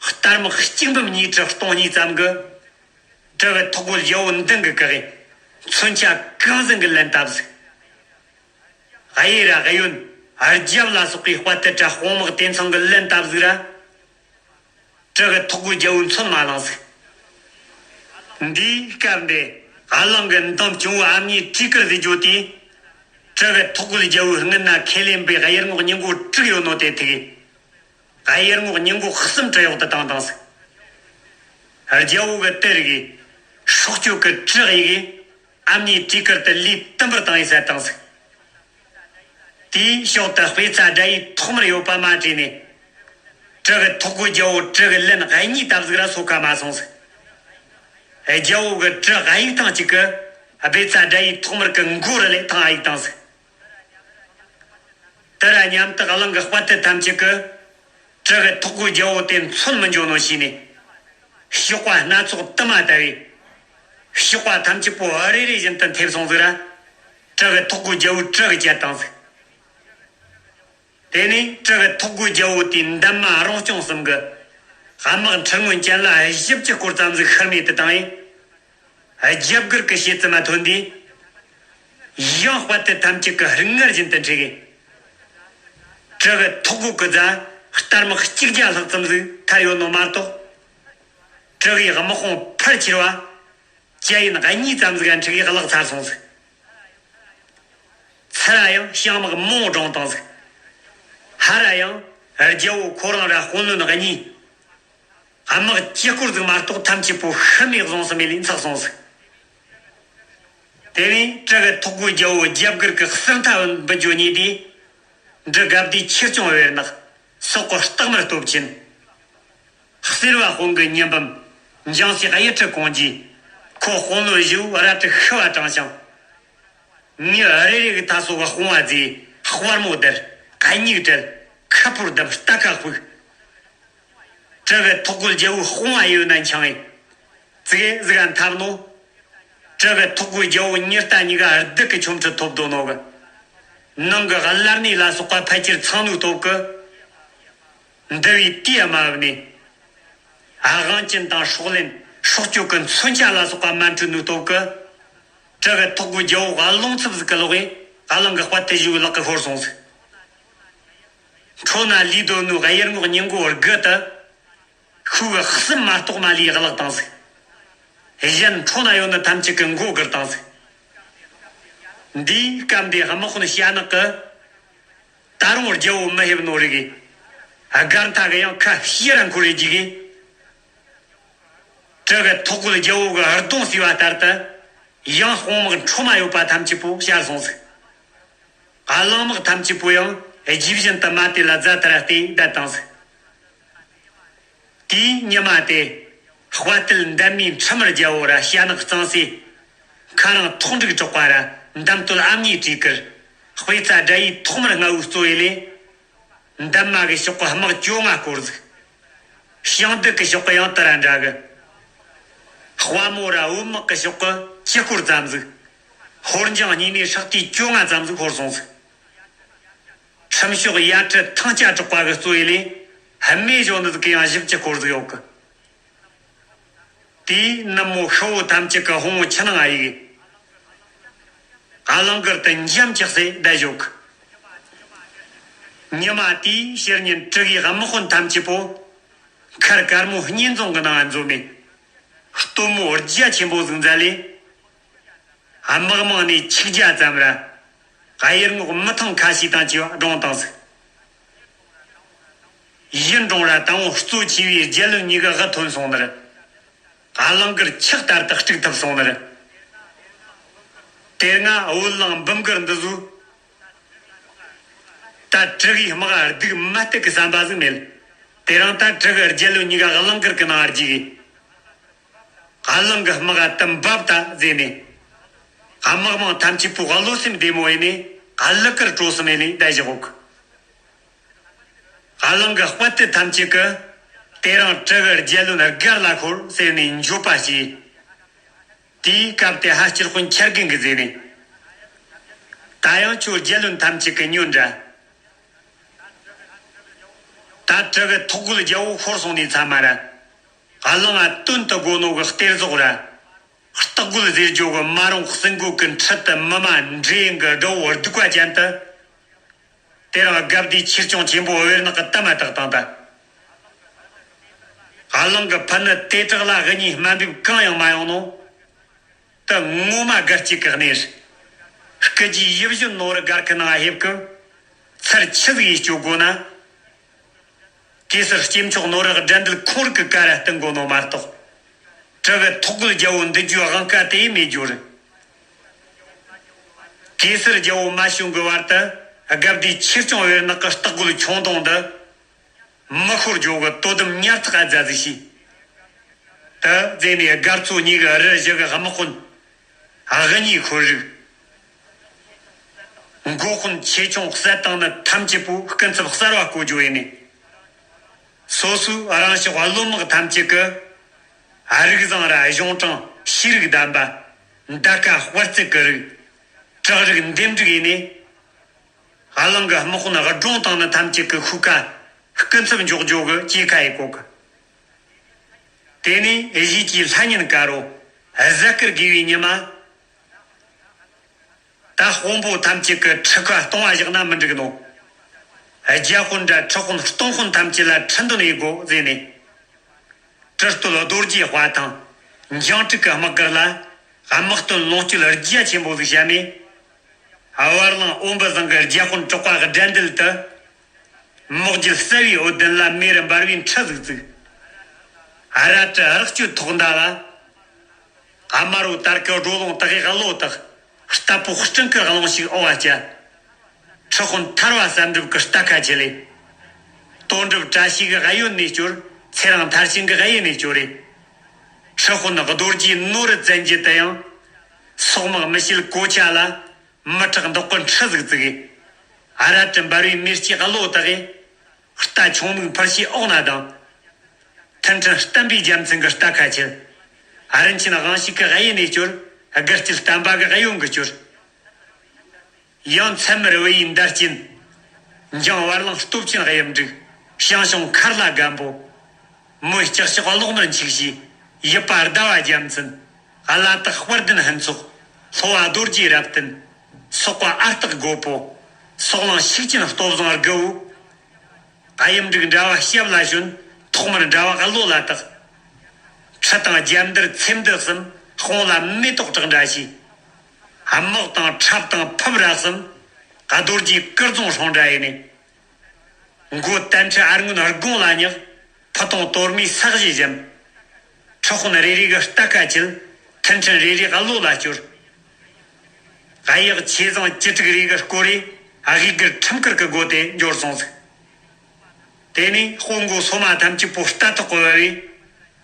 སྟར་དམག་གཅིག་འབུམ་ཉིས་ཁྲི་སྟོང་གཉིས་ཙམ་གྱིས། སྤྲུལ་སྐུ་ཐོག་རྒོད་རྒྱལ་པོ་མདུན་གྱི་བཀའ་དབྱེ། མཚོན་ཆ་གང་ཟིན་གྱིས་ལན་བཏབ་ཟིག། གཡས་ར་གཡོན། རྒྱབ་ལ་སོགས་པའི་དཔའ་རྟུལ་དྲ་དཔུང་དམག་དེ་ཚང་གིས་ལན་བཏབ་ཟིག་ར། སྤྲུལ་སྐུ་ཐོག་རྒོད་རྒྱལ་པོ་མཚོན་མ་བླངས་ཟིག། འདིའི་སྐབས་འདི་གླིང་གི་འདམ་སྐྱོང་བོའི་ཨ་མྱེས་བྲིས་ཀར་ཟེར་རྒྱུ་དེས། སྤྲུལ་སྐུ་ཐོག་རྒོད་རྒྱལ་པོའི་སྔུན་ན་ཁས་ལེན་པའི་གཡུལ་ངོགས་ཉིན་གོང་དྲུག་ཡོད་ནོ་དེ་ཐུག་གི། གཡུལ་ངོགས་ཉིན་གོང་གསུམ་གྲི་འོག་ཏུ་བཏང་བཏང་ཟིག། རྒྱལ་པོ་གི་དེ་རིགས་ཀྱིས། སྲོག་གཅོད་ཀྱི་གྲི་གཡུགས་གི། ཨ་མྱེས་བྲིས་ཀར་དུ་ལུས་དུམ་བུར་བཏང་ཡི་བསད་བཏང་ཟིག། དེའི་ཕྱོགས་དུ་དཔེ་རྩ་དགྲ་ཡི་ཐོག་མར་ཡོད་པ་མ་བྲིས་ནས། སྤྲུལ་སྐུ་ཐོག་རྒོད་རྒྱལ་པོ་གྲི་གི་ལན་གཉིས་བཏབ་ཟིག་ར་སོ་ཁ་མ་སོང་ཟིག། རྒྱལ་པོ་གི་གྲི་གཡུག་ཐེངས་གཅིག་གིས་སྤེ་ར་དགྲ་ཡི་ཐོག་མར་གི་མགོ་རུ་ལས་ཐེངས་གཡུག་བཏང་ཟིག། དེ་ར་མཉམ་དུ་གླིང་གི་དཔའ་རྟུལ་ཐམས་ཅད་ཀྱིས། སྤྲུལ་སྐུ་ཐོག་རྒོད་རྒྱལ་པོ་དེ་མཚོན་མི་འཇོག་ནོ་ཞེས་ནས། གཤོག་པ་སྣ་ཚོགས་དུ་མ་བཏབ་པས། གཤོག་པ་ཐམས་ཅད་པོ་རེ་རེ་བཞིན་དུ་འཐེབས་སོང་ཟིག་ར། སྤྲུལ་སྐུ་ཐོག་རྒོད་རྒྱལ་པོའི་གྲི་གིས་བཅད་བཏང་ཟིག། དེ་ནས་སྤྲུལ་སྐུ་ཐོག་རྒོད་རྒྱལ་པོ་དེས་འདབ་མ་རོང་སྐྱོང་གསུམ་གྱི་དམག་འཁྲུག་སྔོན་ཅན་ལ་བཞི་བཅུ་སྐོར་ཙམ་ཟིག་ཤུལ་མེད་དུ་བཏང་བས། རྒྱབ་སྒར་གྱི་བྱེད་རྩིས་མ་ཐོན་དུས། ཡང་དཔའ་རྟུལ་ཐམས་ཅད་ཀྱིས་སྔར་བཞིན་དུ་འཁྲིགས་གི། སྤྲུལ་སྐུ་ཐོག་རྒོད་ཀྱི་རྩ་སྟར་དམག་གཅིག་བརྒྱ་ལྷག་ཙམ་ཟིག་ཐར་ཡོད་ནོ་མ་གཏོགས། སྤྲུལ་སྐུའི་དམག་དཔུང་ཕལ་ཆེ་བ། ཅ་ཡིན་གཉིས་ཙམ་ཟིག་འཁྲིགས་གི་བརླག་ཚར་སོང་ཟིག། ཚུར་ར་ཡང་ཞང་དམག་མང་བོ་བསྒྲོངས་བཏང་ཟིག། ཧར་ར་ཡང་རྒྱལ་པོ་ཁོ་རང་ར་དཔོན་བློན་གཉིས། དམག་བཅུ་སྐོར་ཟིག་མ་གཏོགས་ཐམས་ཅད་པོ་ཤུལ་མེད་བཟུང་ཟིན་མེད་ལས་འཚེགས་སོང་ཟིག། དེ་ནས་སྤྲུལ་སྐུ་ཐོག་རྒོད་རྒྱལ་པོ་རྒྱབ་སྒར་གྱི་གསེར་མཐའ་འབུད་རྒྱུ་ཉེས་དུས། འབྲི་དགའ་བདེའི་ཆོས་སྐྱོང་བེར་ནག། སོག་གི་སྟག་དམར་སྟོབས་ཆེན། གསེར་བ་དཔུང་གི་ཉི་འབུམ། འཇང་སའི་གཡུ་ཁྲི་གོང་རྗེས། ཁོ་དཔོན་བློན་བཞི་བོ་རལ་གྲི་ཤི་བ་དྲངས་ཤིང་། མི་རེ་རེ་གི་མཐའ་སོ་གི་དཔུང་བ་མཛེས། དཔལ་མོ་བརྡལ། གད་སྙིགས་བྲལ། ཁ་ཕོར་བརྡབས། རྟ་ཁ་ཕུག། སྤྲུལ་སྐུ་ཐོག་རྒོད་རྒྱལ་པོའི་དཔུང་བ་གཡས་ན་འཆང་བས། ཙིག་གེ་ཟིག་ག་འཐབ་ནོ། སྤྲུལ་སྐུ་ཐོག་རྒོད་རྒྱལ་པོ་ཉི་རྟ་གཉིས་ཀ་སྡུག་གི་ཆོ་འཕྲུལ་ཐོབ་འདུག་ནོ་གི། ནང་གི་བླ་གནས་ལ་སོགས་པ་ཕལ་ཆེར་ཚང་ནུས་སྟོབས་ཀྱིས། འདུལ་བའི་དུས་མ་བབས་ནས། དབང་ཅན་དང་སྲོག་ལེན་སྲོག་གཅོད་ཀྱི་མཚོན་ཆ་ལ་སོགས་པ་མ་འཕྲོད་ནུས་སྟོབས་ཀྱིས། སྤྲུལ་སྐུ་ཐོག་རྒོད་རྒྱལ་པོ་རླུང་འཚུབ་ཟིག་གི་ལོག་གིས་གླིང་གི་དཔའ་རྟུལ་བཞི་བོའི་ལག་གི་ཤོར་སོང་ཟིག། འཕྲོ་ན་ལུས་སྡོད་ནོ་གཡུལ་ངོགས་ཉིན་གོང་དགུ་དུ། ཤུགས་གསུམ་མ་གཏོགས་མ་ལུས་བརླག་བཏང་ཟིག། གཞན་འཕྲོ་ན་ཡོད་ནི་ཐམས་ཅད་ཀྱི་མགོ་སྒུར་བཏང་ཟིག། འདིའི་སྐབས་འདི་དམག་དཔོན་ཤ་ནག་གིས། ད་རུང་རྒྱལ་པོ་མི་ཕེབས་ནོ་རིག་གི། སྒར་མཐའ་གི་ཡང་ཁ་ཤས་ར་འཁོར་རེ་རྒྱུག་གི། སྤྲུལ་སྐུ་ཐོག་རྒོད་རྒྱལ་པོ་གི་གདོང་བསུས་པ་ལྟར་དུ། ཡང་དཔུང་དམག་འཕྲོ་མ་ཡོད་པ་ཐམས་ཅད་པོ་བཤར་སོང་ཟིག། གླིང་དམག་ཐམས་ཅད་པོ་ཡང་རྗེས་བཞིན་དུ་མ་དེ་ལ་རྫ་ལྟར་བལྟས་བསྡད་བཏང་ཟིག། དེའི་ཉི་མ་དེ། དཔའ་རྟུལ་འདབ་མའི་འཕྲུལ་མར་རྒྱལ་པོ་ར་ཤ་ནག་གཙང་སེ། ཁ་རང་ཐོག་འབྲུག་གྲགས་པ་ར་འདམ་སྟོད་ཨ་མྱེས་བྲིས་ཀར། དཔེ་རྩ་དགྲ་ཡི་ཐོག་མར་རྔ་བོའི་གཙོ་བོའི་ལས། འདབ་མ་གི་ཕྱོགས་ཀྱི་དམག་བཅོ་ལྔ་སྐོར་ཟིག། ཞིང་སྡུད་ཀྱི་ཕྱོགས་ཀྱི་ཡང་དེ་ར་འདྲ་གི། དཔའ་མོ་ར་བུ་དམག་གི་ཕྱོགས་ཀྱི་བཅུ་སྐོར་ཙམ་ཟིག། ཧོར་འཇང་གཉིས་ནས་ཧྲག་ཏུའི་བཅོ་ལྔ་ཙམ་ཟིག་ཤོར་སོང་ཟིག། ཁྲིམས་ཤོག་ཡ་ཁྲི་ཐང་ལྕག་གྲགས་པ་གི་གཙོ་བོའི་ལས། ཧ་མེ་གཞོན་ནུ་ཟིག་གི་ཡང་བཞི་བཅུ་སྐོར་ཟིག་ཡོད་གི། དེས་ནུབ་མོ་ཤི་བོ་ཐམས་ཅད་ཀྱི་ཕུང་བོ་ཆུ་ནང་ང་གཡུགས། གླིང་དཀར་དུ་འཇམ་ཅག་སེ་བསྡད་བཞག་གི། ཉི་མ་དེའི་ཕྱི་ཉིན་སྤྲུལ་སྐུའི་དམག་དཔོན་ཐམས་ཅད་པོ། མཁར་དཀར་མོ་གཉེན་རྫོང་གི་ནང་ང་འཛོམས་ནས། སྟོན་མོ་རྒྱ་ཆེན་པོ་ཟིག་མཛད་ལས། དམག་མང་ནས་ཆིག་བརྒྱ་ཙམ་ར། གཡུལ་ངོགས་མི་ཐང་ཁ་ཤས་དང་བཅས་པ་བསྒྲོངས་བཏང་ཟིག། ཡིད་འབྲོང་ར་དང་པོ་གཙོ་ཆེ་བའི་རྒྱལ་བློན་གཉིས་ཀ་དབུ་ཐོན་སོང་ནི་རེད། གླིང་དཀར་ཆག་ལྟར་དུ་དཀྲུགས་ཐུབ་སོང་ནི་རེད། དེ་སྔ་བོད་གླིང་འབུམ་དཀར་འདི་ཚོས། ད་གྲི་གི་དམག་སྡུག་མ་སྟེར་གི་བསམ་པ་ཟིག་མེད། དེ་རིང་ད་གྲི་གི་རྒྱལ་བློན་གཉིས་ཀ་གླང་དཀར་གི་ནང་རྒྱུག་གི། གླང་གི་དམག་དུ་འབབ་ད་ཟེར་ནས། དམག་དམངས་ཐམས་ཅད་པོ་བློ་སེམས་བདེ་མོ་ཡིན་ནས་གླུ་གར་སྤྲོ་སེམས་ཡིན་ནས་བསྡད་བཞག་གོ། གླང་གི་དཔའ་རྟུལ་ཐམས་ཅད་ཀྱིས་དེ་རིང་གྲི་གི་རྒྱལ་བློན་སྒར་ལ་ཤོར་ཟེར་ནས་འགྱོད་པ་བྱས། དེའི་སྐབས་དེ་ཧ་སྤྱིར་དཔོན་ཁྱར་རྒན་གྱིས་ཟེར་ནས། ད་ཡང་ཁྱོད་རྒྱལ་བློན་ཐམས་ཅད་ཀྱིས་ཉོན་དྲ། ད་གྲི་གི་ཐོག་རྒོལ་རྒྱལ་བོ་ཤོར་སོང་ནས་ཚ་མ་ར། གླང་ང་དོན་དུ་དགོ་ནོ་གི་གཏེར་ཟོག་ར། སྟག་རྒོད་ཟེར་རྒྱུ་གི་མ་རུངས་གསུང་རྒོད་ཀྱི་འཕྲུལ་དུ་མི་མ་འདྲེ་ཡིན་གི་དགྲ་བོ་སྡུག་པ་ཅན་དུ། དེ་རིང་དགའ་བདེའི་ཆོས་སྐྱོང་ཆེན་པོ་བེར་ནག་གི་གཏམ་མ་བཏགས་དང་ད། གླང་གི་ཕུ་ནུ་དེ་དྲག་ལ་གི་གཉིས་དམའ་འབེབས་གང་ཡང་མ་ཡོང་ནོ། ད་ངོ་མ་སྒར་གཅིག་གི་གནས། སྐུ་རྒྱུའི་ཡིད་བཞིན་ནོར་སྒར་ཁི་ནང་ཧེབ་ཀི། ཚར་ཆི་ཟིག་ཡིས་སྐྱོ་དགོ་ན། གེ་སར་སྐྱེས་མཆོག་ནོར་བུ་དགྲ་འདུལ་ཁོང་རིག་གི་ཀ་ར་བསྟུན་དགོ་ནོ་མ་གཏོགས། གྲི་གི་ཐོག་རྒོལ་རྒྱལ་བོ་འདུལ་རྒྱུའི་དབང་ཀ་དེ་ཡིས་མེད་རྒྱུ་རེད། གེ་སར་རྒྱལ་བོ་མ་བྱོན་གི་བར་དུ་དགའ་བདེའི་ཆོས་སྐྱོང་བེར་ནག་གི་སྟག་རྒོད་ཁྱུང་སྟོང་འདི། མི་ཤོར་རྒྱུ་གི་དོ་དམ་ཉར་ཐག་ཨ་རྫ་ཟིག་བྱས། དེ་ཟེར་ནས་སྒར་ཚོ་གཉིས་ཀྱི་རི་བཞི་གི་དམག་དཔོན་དབུ་གཉིས་ཤོར་རིགས། འགོ་དཔོན་ཆེ་ཆུང་གསལ་བཏང་ནི་ཐམས་ཅད་པོ་སྐུ་ཚབ་གསར་བ་བསྐོ་རྒྱུ་ཡིན་ནས། སོ་སོའི་རང་ཕྱོགས་བློན་དམག་ཐམས་ཅད་ཀྱི་རིགས་བཟང་ར་གཞུང་དྲང་ཤེས་རིག་ལྡན་པ། མདའ་ཁ་དཔའ་རྩལ་གྱི་རིགས། དྲག་རིགས་འདེམས་སྒྲིག་ཡིན་ནས། གླང་གི་དམག་དཔོན་སྒྲུང་བཏང་ནི་ཐམས་ཅད་ཀྱི་ཤུགས་ཀ་སྐུ་ཚབ་འཇོག་རྒྱུ་གི་ཅེ་ཁ་ཡི་གོ་གི། དེ་ནས་གཞིས་ཀྱི་ལྷ་ཉིན་དཀར་རོ་གཟའ་སྐར་དགེ་བའི་ཉི་མ། ད་དཔོན་པོ་ཐམས་ཅད་ཀྱི་ཁྲི་ཁ་སྟོང་བ་བཞག་ན་མི་འགྲིག་ནོ། རྒྱ་དཔོན་དྲ་ཁྲི་དཔོན་སྟོང་དཔོན་ཐམས་ཅད་ལ་ཁྲི་འདོན་ཡེ་དགོ་ཟེར་ནས། གྲི་སྟོད་རྡོ་རྗེའི་དཔའ་ཐང་། འཇང་ཕྲུག་གི་དམག་སྒར་ལ་དམག་དོན་ལོངས་སྤྱོད་རྒྱ་ཆེན་པོ་ཟིག་བཤམས་ནས། བར་གླིང་ཨོ་འབུ་བཟང་གི་རྒྱ་དཔོན་གྲགས་པ་གི་དགྲ་འདུལ་དུ། མོག་རྒྱུད་གསལ་བའི་འོད་ལྡན་ལ་མེ་རུ་འབར་བའི་ཁྲི་ཟིག་བཙུགས། ཨ་ར་ཏྲི་རག་སྤྱོད་ཐོག་མདའ་ལ། དམར་བོ་དར་གི་སྒྲོ་ལོང་དག་གི་གློ་དག་རྟ་ཕོ་སྤྲིན་གི་རླུང་ཞིག་ཨོ་བ་སྐྱ། ཁྲི་དཔོན་ཐར་བ་བསམ་འགྲུབ་ཀྱི་རྟ་ཁ་ཆེ་ལེ། དོན་གྲུབ་བཀྲ་ཤིས་ཀྱི་གཡོན་ནས་སྐྱོར། ཚེ་རིང་མཐར་ཕྱིན་གྱི་གཡས་ནས་སྐྱོར་རེ། ཁྲི་དཔོན་རྡོ་རྗེའི་ནོར་བཙན་གྱི་དུ་ཡང་། སོག་དམག་མི་ཤེལ་གོ་ཆ་ལ། མི་དྲག་མདོག་གི་ཁྲི་ཟིག་བཙུགས། ཨ་ར་ཏྲི་འབར་བའི་མེ་ལྕེ་གློ་དག་གི་རྟ་ཆུང་མིག་འཕུར་ཤེས་ཨོག་ན་དང་། མཐུན་ཕྲན་བསྟན་པའི་རྒྱལ་མཚན་གྱི་རྟ་ཁ་ཆེ། ཨ་རིན་ཆེན་དབང་ཕྱུག་གི་གཡས་ནས་སྐྱོར། དགའ་སྐྱིད་བསྟན་པ་གི་གཡོན་གྱི་སྐྱོར། ཡང་མཚན་མར་བུ་ཡི་མདའ་རྐྱེན། འཇང་བར་གླིང་སྟོབས་ཆེན་གཡུ་འབྲུག་ཞང་ཞུང་མཁར་ལ་སྒམ་པོ། མོན་ལྕགས་ཤོག་གློག་དམར་འཁྱུག་བྱེད། ཡུ་བ་ཟླ་བ་རྒྱལ་མཚན། བླ་དྭགས་དཔལ་ལྡན་ཕུན་ཚོགས། ལྷོ་བ་རྡོ་རྗེ་རབ་བརྟན། སོག་པ་ཨ་སྟག་རྒོད་པོ། སོག་གླིང་ཤུགས་ཅན་སྟོབས་བཟང་དགུ་བོ། གཡུ་འབྲུག་འདྲ་བ་ཞབས་ལ་ཞོན། ཐོག་མར་འདྲ་བ་གློ་ལ་བཏགས། ཁྲི་དང་རྒྱབ་འདར་ཚེམ་འདི་གསུམ། དཔུང་ལ་མེ་ཏོག་བྲག་འདྲ་བྱས། དམག་དང་ཁྲབ་དང་ཕུབ་ར་གསུམ། རྡོ་རྗེ་སྐུ་རྫོང་སྲུང་འདྲ་ཡིན་ནས། མགོ་བསྟན་ཁྲི་ཨར་སྔོན་དགུང་ལ་བསྙེགས། ཕུ་ཐུང་གཏོར་མའི་ས་གཞི་བཞེངས། ཁྲི་དཔོན་རེ་རེ་གི་རྟ་ཁ་ཁྱེར། མཐུན་ཕྲན་རེ་རེ་གློ་ལ་སྐྱོར། གཡག་ཆེ་བཟང་བཅུ་དྲུག་རེ་གི་སྐོར་རེ་དབུས་སྒར་ཁྲིམས་དཀར་གི་སྒོ་དེ་འབྱོར་སོང་ཟིག་དེ་ནས་དཔོན་མགོ་སོ་མ་ཐམས་ཅད་པོ་རྟ་ཐོག་གི་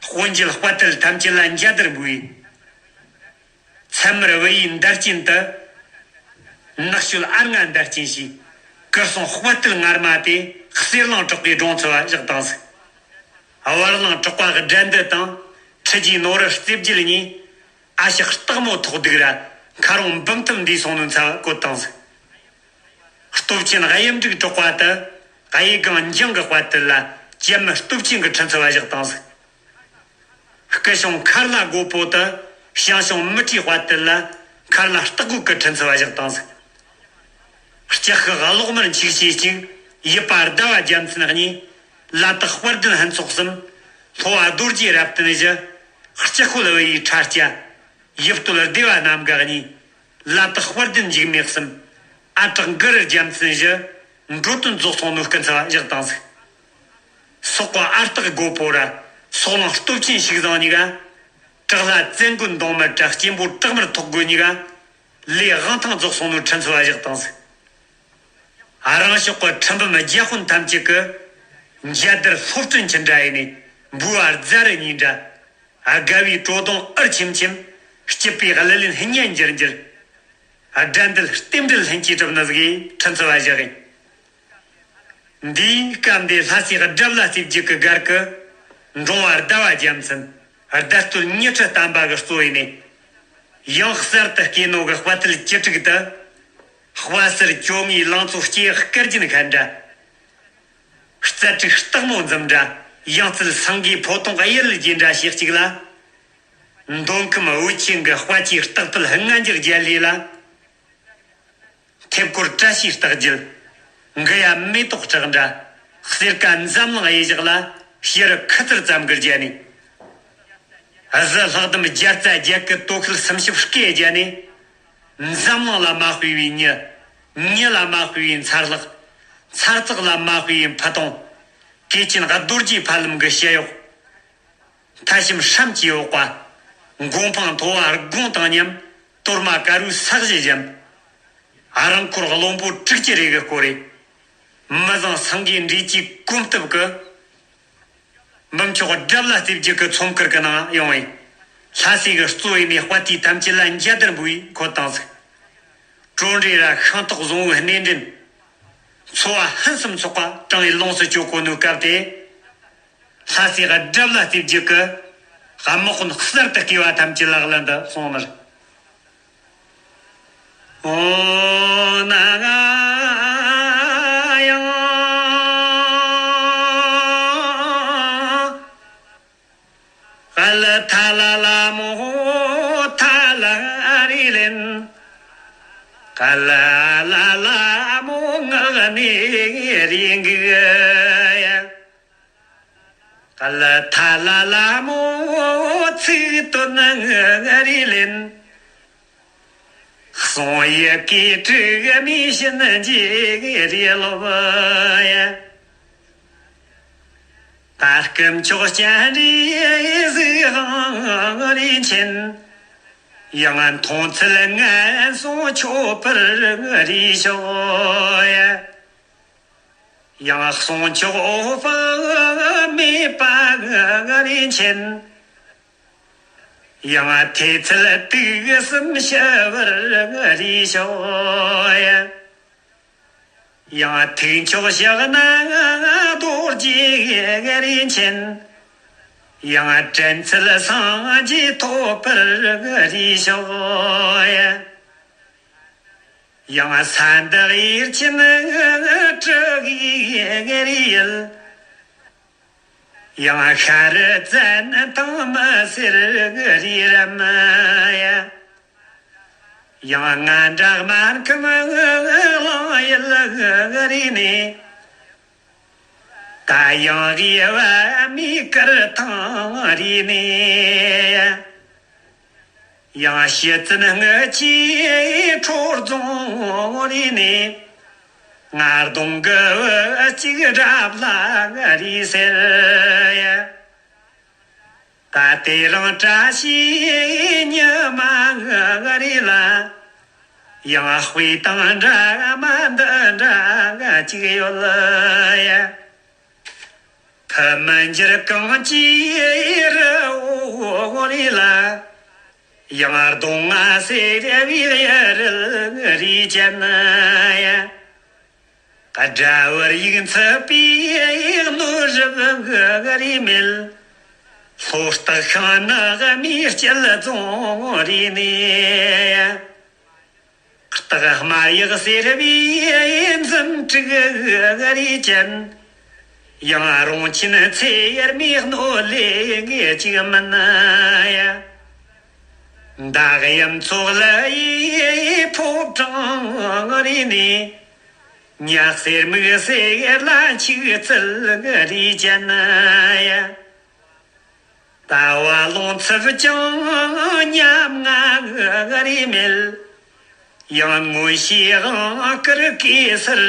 བབས་བས། དཔོན་བརྒྱུད་དཔའ་རྟུལ་ཐམས་ཅད་ལ་འཇའ་དར་འབུལ་བས། མཚན་མར་བུ་ཡི་མདའ་རྐྱེན་དུ། ནག་ཤོད་ཨར་ང་མདའ་རྐྱེན་བྱས། སྐུ་སྲུང་དཔའ་རྟུལ་ངར་མ་དེ་གསེར་གླིང་གྲགས་པའི་སྒྲུང་འཚོལ་བ་བཞག་བཏང་ཟིག་བར་གླིང་གྲགས་པ་གི་དགྲ་འདུལ་དང་ཁྲི་རྗེའི་ནོར་བུ་རྩེ་བརྒྱད་གཉིས། ཨ་ཞག་སྟག་མོ་ཐོག་སྡིག་ར་མཁར་རོང་འབུམ་ཐུབ་འདས་སོང་ནོའི་ཚབ་བཀོད་བཏང་ཟིག་སྟོབས་ཆེན་གཡུ་འབྲུག་གྲགས་པ་དུ་གཡས་སྒང་འཇང་གི་དཔའ་རྟུལ་ལ་བཅད་མེད་སྟོབས་ཆེན་གྱི་ཁྲི་འཚོལ་བ་བཞག་བཏང་ཟིག་སྐུ་ཞང་མཁར་ལ་རྒོད་པོ་དུ་ཞང་ཞུང་མི་ཁྲིའི་དཔའ་རྟུལ་ལ་མཁར་ལ་སྟག་རྒོད་ཀྱི་ཁྲི་འཚོལ་བ་བཞག་བཏང་ཟིག་ལྕགས་ཤོག་གློག་དམར་འཁྱུག་བྱེད་གཅིག་ཡུ་བ་ཟླ་བ་རྒྱལ་མཚན་གཉིས། བླ་དྭགས་དཔལ་ལྡན་ཕུན་ཚོགས་གསུམ། ལྷོ་བ་རྡོ་རྗེ་རབ་བརྟན་བཞི། ལྕགས་ཤོད་བུ་ཡི་ཁྲ་སྐྱ། ཡུ་སྟོད་སྡེ་བ་རྣམ་དགའ་གཉིས། བླ་དྭགས་དཔལ་ལྡན་འཇིགས་མེད་གསུམ། ཨ་བྲག་མགུར་རྒྱལ་མཚན་བཞི། འགྲོ་དོན་རྫོགས་སོང་ནོའི་སྐུ་འཚོལ་བ་བཞག་བཏང་ཟིག་སོག་པ་ཨ་སྟག་རྒོད་པོ་ར་སོག་གླིང་སྟོབས་ཆེན་ཤུགས་བཟང་གཉིས་ཀ་བྲག་ལྷ་བཙན་རྒོད་མདུང་དམར་དྲ་སྐྱེན་པོ་བྲག་དམར་ཐོག་རྒོད་གཉིས་ཀ་ལས་དབང་ཐང་རྫོགས་སོང་ནོའི་ཁྲི་འཚོལ་བ་བཞག་བཏང་ཟིག་རང་ཕྱོགས་ཀྱི་ཁྲི་འབུམ་བརྒྱ་དཔོན་ཐམས་ཅད་ཀྱིས་འཇའ་དར་ལྷོ་སྤྲིན་ཆེན་འདྲ་ཡིན་ནས་འབུལ་བ་རྫ་རི་གཉིས་འདྲ། དགའ་བའི་བྲོ་བརྡུང་འུར་ཆེམ་ཆེམ། སྐྱིད་པའི་གླུ་ལེན་སྙན་འགྱུར་འགྱུར། དགྲ་འདུལ་རྟེན་འབྲེལ་ལྷན་སྐྱེས་གྲུབ་ནི་ཟིག་གིས་ཁྲི་འཚོ་བ་བཞག་ཡིན། འདིའི་སྐབས་འདི་ལྷ་སའི་དགྲ་བླ་རྩེ་བརྒྱད་ཀྱི་སྒར་གྱི་འབྲོང་བ་ཟླ་བ་རྒྱལ་མཚན། བརྡ་སྤྲོད་ཉི་ཁྲི་བསྟན་པ་གི་གཙོ་ཡིན་ནས། ཡང་གསར་དུ་བསྐོས་ནོ་གི་དཔའ་ཐུལ་བཅུ་དྲུག་ཏུ། དཔའ་ཟུར་བཅོ་ལྔའི་ལང་ཚོ་སྐྱེས་སྐར་རྒྱན་ཁ་འདྲ། རྩལ་དྲུག་སྟག་མོ་འཛུམ་འདྲ། ཡང་རྩལ་སེང་གེའི་ཕོ་ཐོང་གཡུ་རལ་རྒྱས་འདྲ་ཞེས་གཅིག་ལ། མདོ་ཁམས་དབུས་ཆེན་གྱི་དཔའ་སྤྱིའི་སྟག་ཕུད་ལྔ་འཇག་རྒྱལ་ལྷས་ལ། མཐེབ་སྐོར་བཀྲ་ཤིས་རྟགས་བརྒྱད། མགུལ་ཡ་མེ་ཏོག་བྲག་འདྲ། གསེར་ཀ་འཛམ་གླིང་གཡས་བཞག་ལ། ཕྱི་རུ་ཁུ་ཚུར་ཙམ་གྱི་རྒྱ་ནས། གཟི་ལྷག་ལྡུམ་རྒྱ་རྩ་རྒྱ་སྐུད་དོ་ཤལ་སུམ་ཞབས་སྐེ་རྒྱ་ནས། འཛམ་གླིང་ལ་མ་དཔེ་བའི་མྱི། མྱི་ལ་མ་དཔེ་བའི་མཚར་ལག། མཚར་ཙག་ལ་མ་དཔེ་བའི་ཕུ་ཐུང་། གོས་ཆེན་རྡོ་རྗེ་ཕ་ལམ་གྱི་ཞལ་གཡོག། མཐའ་ཤམ་སྲམ་གྱི་འོག་པ། མགོ་འཕང་མཐོ་བ་དགུང་དང་མཉམ། གཏོར་མ་དཀར་བོའི་ས་གཞི་བཞམ། རང་འཁོར་གླང་པོ་དྲུག་ཅུ་རེ་གི་སྐོར་རེ། མི་བཟང་སེང་གེའི་འདྲིས་ཀྱི་གོམ་སྟབས་ཀྱི། འབུམ་ཆོག་དགྲ་བླ་རྩེ་བརྒྱད་ཀྱི་ཚོམས་དཀར་གྱི་ནང་ཡོང་བས། ལྷ་སའི་གཙོ་ཡིན་ནས་དཔའ་རྟུལ་ཐམས་ཅད་ལ་འཇའ་དར་འབུལ་བའི་འཁོད་བཏང་ཟིག། གྲོ་འབྲས་ར་ཤིང་ཏོག་བཟང་བོའི་སྣེ་འདྲེན། འཚོ་བ་ཕུན་སུམ་ཚོགས་པ་དྲང་བའི་ལོངས་སུ་སྤྱོད་གོ་ནོའི་སྐབས་དེ། ལྷ་སའི་དགྲ་བླ་རྩེ་བརྒྱད་ཀྱི་དམག་དཔོན་གསར་དུ་བསྐོས་པ་ཐམས་ཅད་ལག་ལེན་དུ་སོང་ནི་རེད། འོ་ན་ཡང་། ཀ་ལ་ཐ་ལ་ལ་མོ་ཐ་ལ་རི་ལེན། ཀ་ལ་ལ་ལ་མོ་ངག་ནས་རི་འགུག་ཡ། ཀ་ལ་ཐ་ལ་ལ་མོ་ཚིག་དོན་ངག་རི་ལེན། གསུང་ཡི་གེ་དྲུག་མི་བྱིན་གྱིས་རི་ལོབ་ཡ། ད་སྐུ་མཆོག་སྤྱན་རས་གཟིགས་དབང་རིན་ཆེན། ཡང་མཐོང་ཚུལ་ངན་སོང་ཆོད་པར་རིགས་ཤོག་ཡ། ཡང་གསུང་མཆོག་འོད་དཔག་མེད་པ་རིན་ཆེན། ཡང་ཐོས་ཚུལ་དུག་གསུམ་ཞི་བར་རིགས་ཤོག་ཡ། ཡང་ཐུགས་མཆོག་ཕྱག་ན་རྡོ་རྗེ་རིན་ཆེན། ཡང་དྲན་ཚུལ་སངས་རྒྱས་ཐོབ་པར་རིགས་ཤོག་ཡ། ཡང་ས་འདི་གཡེར་ཆེན་གྲུ་གུའི་རི་ཡུལ། ཡང་ཤར་བཙན་དང་མི་སེར་རི་རམ་ཡ། ཡང་ང་འདྲ་སྨར་ཁམས་གླང་ཡུལ་རི་ནས། ད་ཡང་དབྱེ་བ་མེད་དཀར་ཐང་རི་ནས། ཡང་ཕྱི་བཙན་དངུལ་གྱི་ཁྲོ་རྫོང་རི་ནས། ང་གདོང་གི་བུ་གཅིག་དགྲ་བླ་རི་ཟེར་ཡ། ད་དེ་རིང་བཀྲ་ཤིས་ཉི་མ་རི་ལ། ཡང་དཔེ་དང་འདྲ་མ་འདི་འདྲ་གཅིག་ཡོད་ཡ། ཕུ་མི་འགྱུར་གངས་ཀྱི་རི་བོ་རི་ལ། ཡང་གདོང་ང་སེར་བའི་གཡུ་རལ་རི་ཅན་ཡ། དགྲ་བུར་ཡིག་འཚུབ་པའི་གནོད་རབས་རི་མེད། ལྷོ་སྟག་ཤིང་ནགས་མིའི་སྐྱིད་རྫོང་རི་ནས། སྟག་དམར་ཡག་སེར་བའི་འཛུམ་དྲུག་རི་ཅན། ཡང་རོང་ཆེན་ཚེ་ཡར་མའི་གནོད་ལས་ངེས་ཅིག་མིན་ཡ། མདའ་གཡམ་ཚོགས་ལ་ཡི་ཕོ་བྲང་རི་ནས། ཉ་གསེར་མིག་གསེར་ལ་འཁྱུག་ཚུལ་རི་ཅན་ཡ། ཟླ་བ་ལོང་འཚུབ་ཀྱང་ཉམ་ང་རི་མེད། ཡང་མངོན་ཤེས་དབང་བསྐུར་གེ་སར་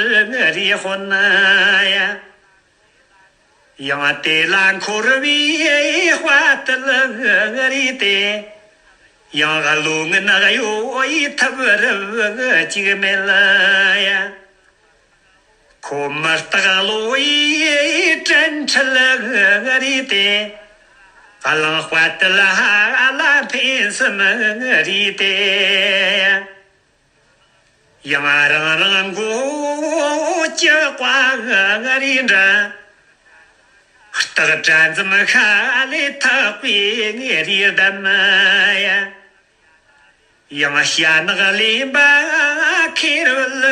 རི་དཔོན་ཡ། ཡང་དེ་ལ་འཁོར་བའི་དཔའ་རྟུལ་རི་སྟེ། ཡང་བློ་ངན་གཡོ་ཡི་ཐབས་རབ་ཅིག་མེད་ཡ། ཁོ་མི་རྟག་བློ་ཡི་དྲན་འཁྲུལ་རེད་དེ། གླེང་དཔལ་དུ་ལ་ལ་འཕེན་སེམས་རེད་དེ། ཡང་རང་རང་མགོ་སྐྱི་བ་རེད་འདྲ། སྟག་སྒྲ་འཛུམ་ཤ་ལས་ཐག་པའི་རིས་གདམས་ཡ། ཡང་ཤ་ནག་གླེན་པ་ཁེར་བུལ་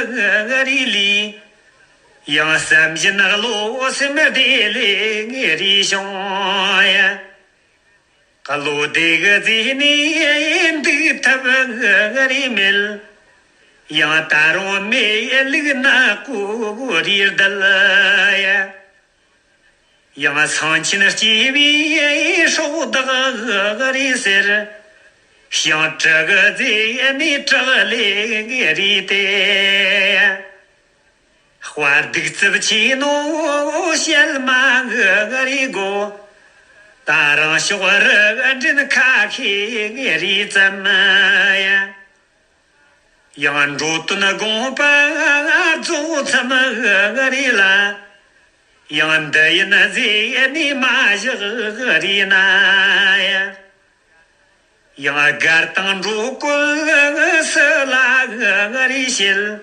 རི་ལི། ཡང་བསམ་བཞིན་བློ་སེམས་བདེ་ལེགས་རི་བྱུང་ཡ། བློ་བདེ་གི་རྫས་ནས་འདུག་ཐབས་རི་མེད། ཡང་ད་རུང་མེད་ལུགས་ན་གོ་རི་བརྡལ་ཡ། ཡང་སང་ཆེན་སྐྱེ་བའི་སྲོག་བདག་རེད་ཟེར། ཞིང་དྲུག་གི་རྫས་ནས་དྲག་ལས་རེད་དེ། དཔའ་སྡུག་རྩུབ་ཆེ་ནོ་བཤད་མ་རེད་གོ། ད་རང་ཕྱོགས་རི་འདྲེན་ཁ་ཤས་རེད་ཙམ་ཡ། ཡང་འགྲོ་དོན་དགོངས་པ་རྫོགས་མཚམས་རེད་ལ། ཡང་འདི་ཡིན་ཟེར་ནས་མ་བཞག་རེད་ན་ཡ། ཡང་སྒར་དང་འགྲོ་བཀོད་སུ་ལ་རེད་བཤད།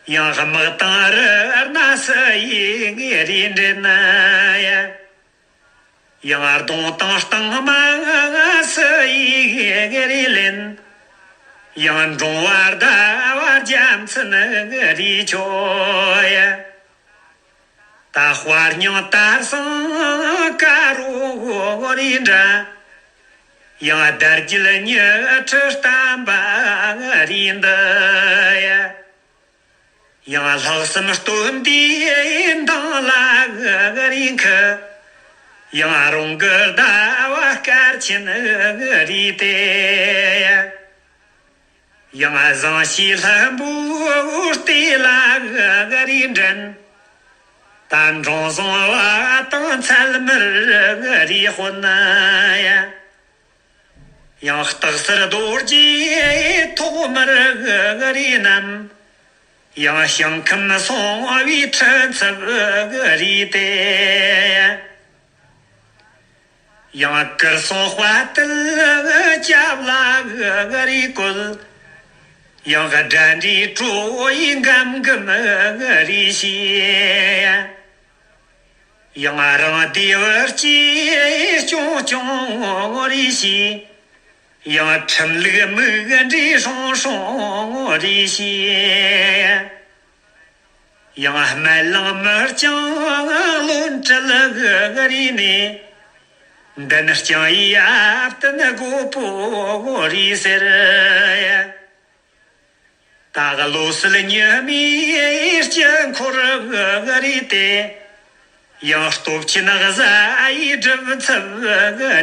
ཡང་དམག་དང་རི་སྣ་སུ་ཡིས་རེད་འདྲེན་ན་ཡ། ཡང་གདོང་དང་རྟིང་མ་སུ་ཡིས་རེད་ལེན། ཡང་འབྲོང་བ་ཟླ་བ་རྒྱལ་མཚན་རེད་ཆོ་ཡ། ད་དཔའ་སྙིང་དར་སང་དཀར་རོ་རེད་འདྲ། ཡང་དར་རྒྱས་ཉི་ཁྲི་བསྟན་པ་རེད་འདི་ཡ། ཡང་ལྷག་བསམ་སྟོན་པའི་མདངས་ལ་རིང་ཁུ། ཡང་རོང་གི་ཟླ་བ་སྐར་ཆེན་རེད་དེ། ཡང་བཟང་ཞིའི་ལྷུན་པོའི་ལྟེ་ལ་རིག་འདྲེན། ད་འབྲོང་བཟང་བ་དང་མཚལ་མར་རིག་དཔོན། ཡང་སྟག་སེར་རྡོ་རྗེ་ཐོག་མར་རིག་རྣམས། ཡང་ཞིང་ཁམས་སོང་བའི་ཁྲི་འཚུབ་རིག་སྟེ། ཡང་གུར་སོང་དཔའ་བརྟུལ་སྐྱབས་ལ་རིག་བཀོད། ཡང་དགྲ་འདྲེ་ཁྲོ་བོའི་འགམ་འགུམ་རིག་བྱས། ཡང་རང་སྡེ་བུ་སྐྱེས་སྐྱོང་སྐྱོང་རིག་བྱས། ཡང་ཁྲིམས་ལུགས་མིག་འདྲའི་སྲུང་སྲུང་རིག་བྱས། ཡང་སྨན་བླང་མི་རྐྱང་བློན་བྲལ་རིག་ནས། མདུན་རྐྱང་ཡི་ཨ་བསྟན་དགོས་པོ་རིག་ཟེར། ད་བློ་གསལ་ཉི་མའི་དཀྱིལ་འཁོར་རིག་སྟེ། ཡང་སྟོབས་ཆེན་གཟའ་ཡི་སྒྲུབ་ཚུལ་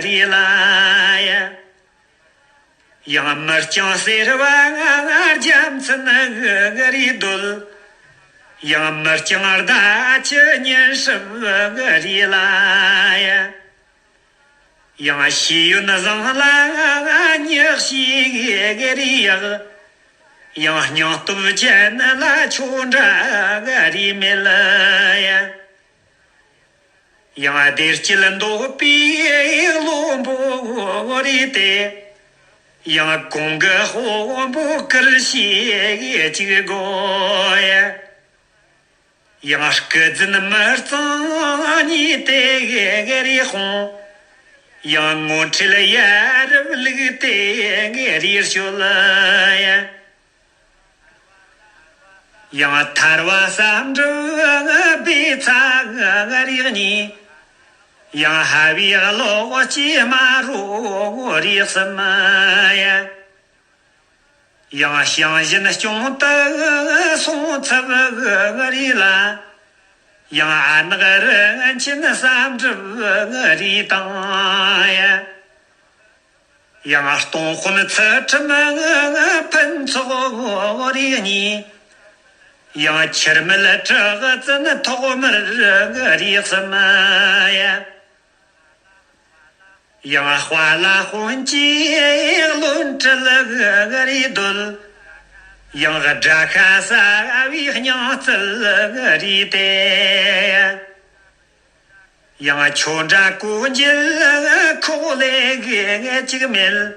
རིག་ལ། ཡང་མི་རྐྱང་སེར་བ་རྒྱལ་མཚན་རིག་འདོད། ཡང་མི་རྐྱང་ཟླ་ཆུ་ཉིན་སྲིབ་རིག་ལ། ཡང་ཤེས་ཡོན་བཟང་ལ་ཉག་ཤེས་རིག་ཡག། ཡང་སྙིང་སྟོབས་ཅན་ལ་ཆོས་འདྲ་རིག་མེད་ལ། ཡང་བདེ་སྐྱིད་འདོད་པའི་བློན་པོ་རིག་སྟེ། ཡང་གོང་གི་དཔོན་པོ་བཀུར་ཤེས་གཅིག་དགོས། ཡང་སྐུ་རྫུན་མི་གཙང་ཉེས་དེ་རིག་སྤོང་། ཡང་ངོ་འཕྲད་ཡ་རབས་ལུགས་དེ་རིག་སྤྱོད། ཡང་ཐར་བ་བསམ་གྲུབ་སྦས་ཚ་རིག་གཉིས། ཡང་ཧ་བའི་གློག་ཅེས་མ་རོ་རིག་གསུམ། ཡང་ཞིང་གཞན་སྐྱོང་དུ་སོང་ཚབ་རིག་ལ། ཡང་ཨ་ནག་རིན་ཆེན་བསམ་གྲུབ་རིག་དང་། ཡང་སྟོང་དཔོན་ཚུལ་ཁྲིམས་ཕུན་ཚོགས་རིག་གཉིས། ཡང་ཁྱུར་མིད་གྲགས་བཙུན་ཐོག་མར་རིག་གསུམ། ཡང་དཔའ་ལ་དཔོན་གྱི་བློན་བྲལ་རིག་འདོད། ཡང་དགྲ་ཤ་ཟ་བའི་སྙིང་བརྩེ་རེད་དེ། ཡང་ཁྱོད་འདྲ་གོ་འཇིག་ཁོག་ལས་ཅིག་མེད།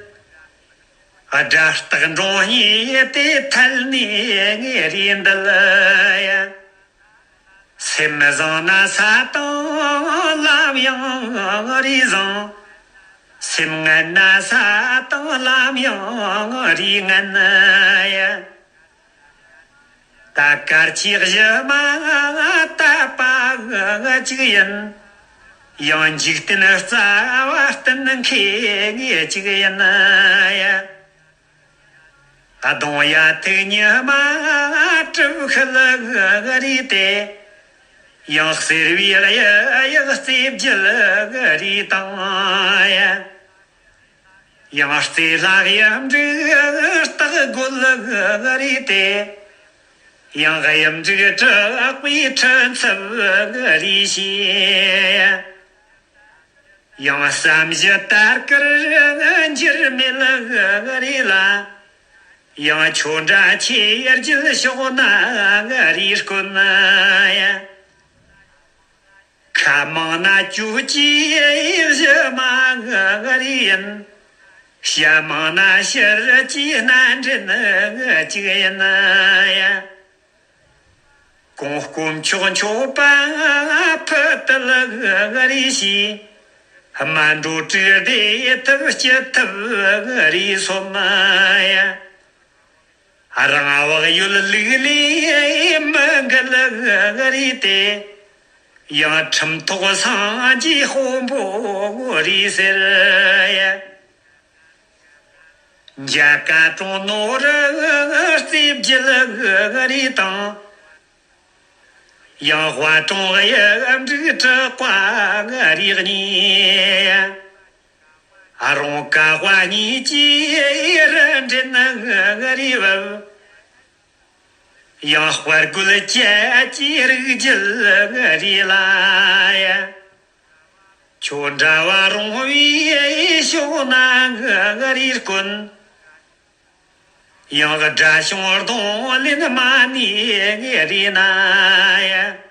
དགྲ་སྟག་འབྲོང་གཉིས་དེ་ཐལ་ནས་རེད་འདུལ་ཡ། སེམས་བཟང་ན་ས་དང་ལམ་ཡང་རེ་བཟང་། སེམས་ངན་ན་ས་དང་ལམ་ཡང་རེ་ངན་ཡ། ད་གལ་ཆེ་གཞི་མ་དད་པ་གཅིག་ཡིན། ཡང་འཇིག་རྟེན་རྩ་བ་བརྟན་མཁས་གཅིག་ཡིན་ཡ། གདོང་ཡ་ཐུག་ཉི་མ་གྲིབ་ཤུལ་རེད་དེ། ཡང་གསེར་བའི་གཡུ་ཡག་རྩེ་བརྒྱད་རེད་དང་ཡ། ཡང་རྩེ་ལྷ་གཡུ་འབྲུག་སྟག་རྒོད་རེད་དེ། ཡང་གཡུ་འབྲུག་དྲག་པོའི་ཁྲི་འཚུབ་རེད་ཞེས། ཡང་བསམ་གཞི་དར་དཀར་འགྱུར་མེད་རེད་ལ། ཡང་ཁྱོད་འདྲ་ཆེ་རྒྱུད་ཕྱོགས་ན་རེ་དཀོན་ཡ། ཁ་མང་ན་གྱོད་ཀྱི་གཞི་མ་རེ་ཡིན། ཞྭ་མང་ན་ཕྱིར་གྱི་སྣ་འདྲེན་གཅིག་ཡིན་ཡ། གོང་སྐོམ་ཆོག་མཆོག་པ་ཕུ་དལ་རེ་ཞིག་སྨན་འགྲོ་དྲུག་སྡེ་ཐུབ་སྤྱི་ཐུབ་རེ་སོམ་ཡ། རང་བག་ཡོད་ལུགས་ལས་མི་འགལ་རེད་དེ། ཡང་ཁྲིམས་ཐོག་སངས་རྒྱས་དཔོན་པོ་རེད་ཟེར་ཡ། འཇའ་ག་གྲོང་ནོར་རྩེ་བརྒྱད་རེད་དང་། ཡང་དཔལ་གྲོང་གཡུ་འབྲུག་དྲག་པ་རེད་གཉིས། རོང་ཀ་དཔའ་གཉིས་ཀྱི་རུ་འདྲེན་རེད་བབ། ཡང་དཔལ་རྒོད་བཅས་ཀྱི་རིགས་རྒྱུད་རེད་ལ་ཡ། ཁྱོད་འདྲ་བ་རོང་བའི་ཕྱོགས་ན་རེ་དཀོན། ཡང་དགྲ་བྱུང་གདོང་ལེན་མ་ནི་རེ་ན་ཡ།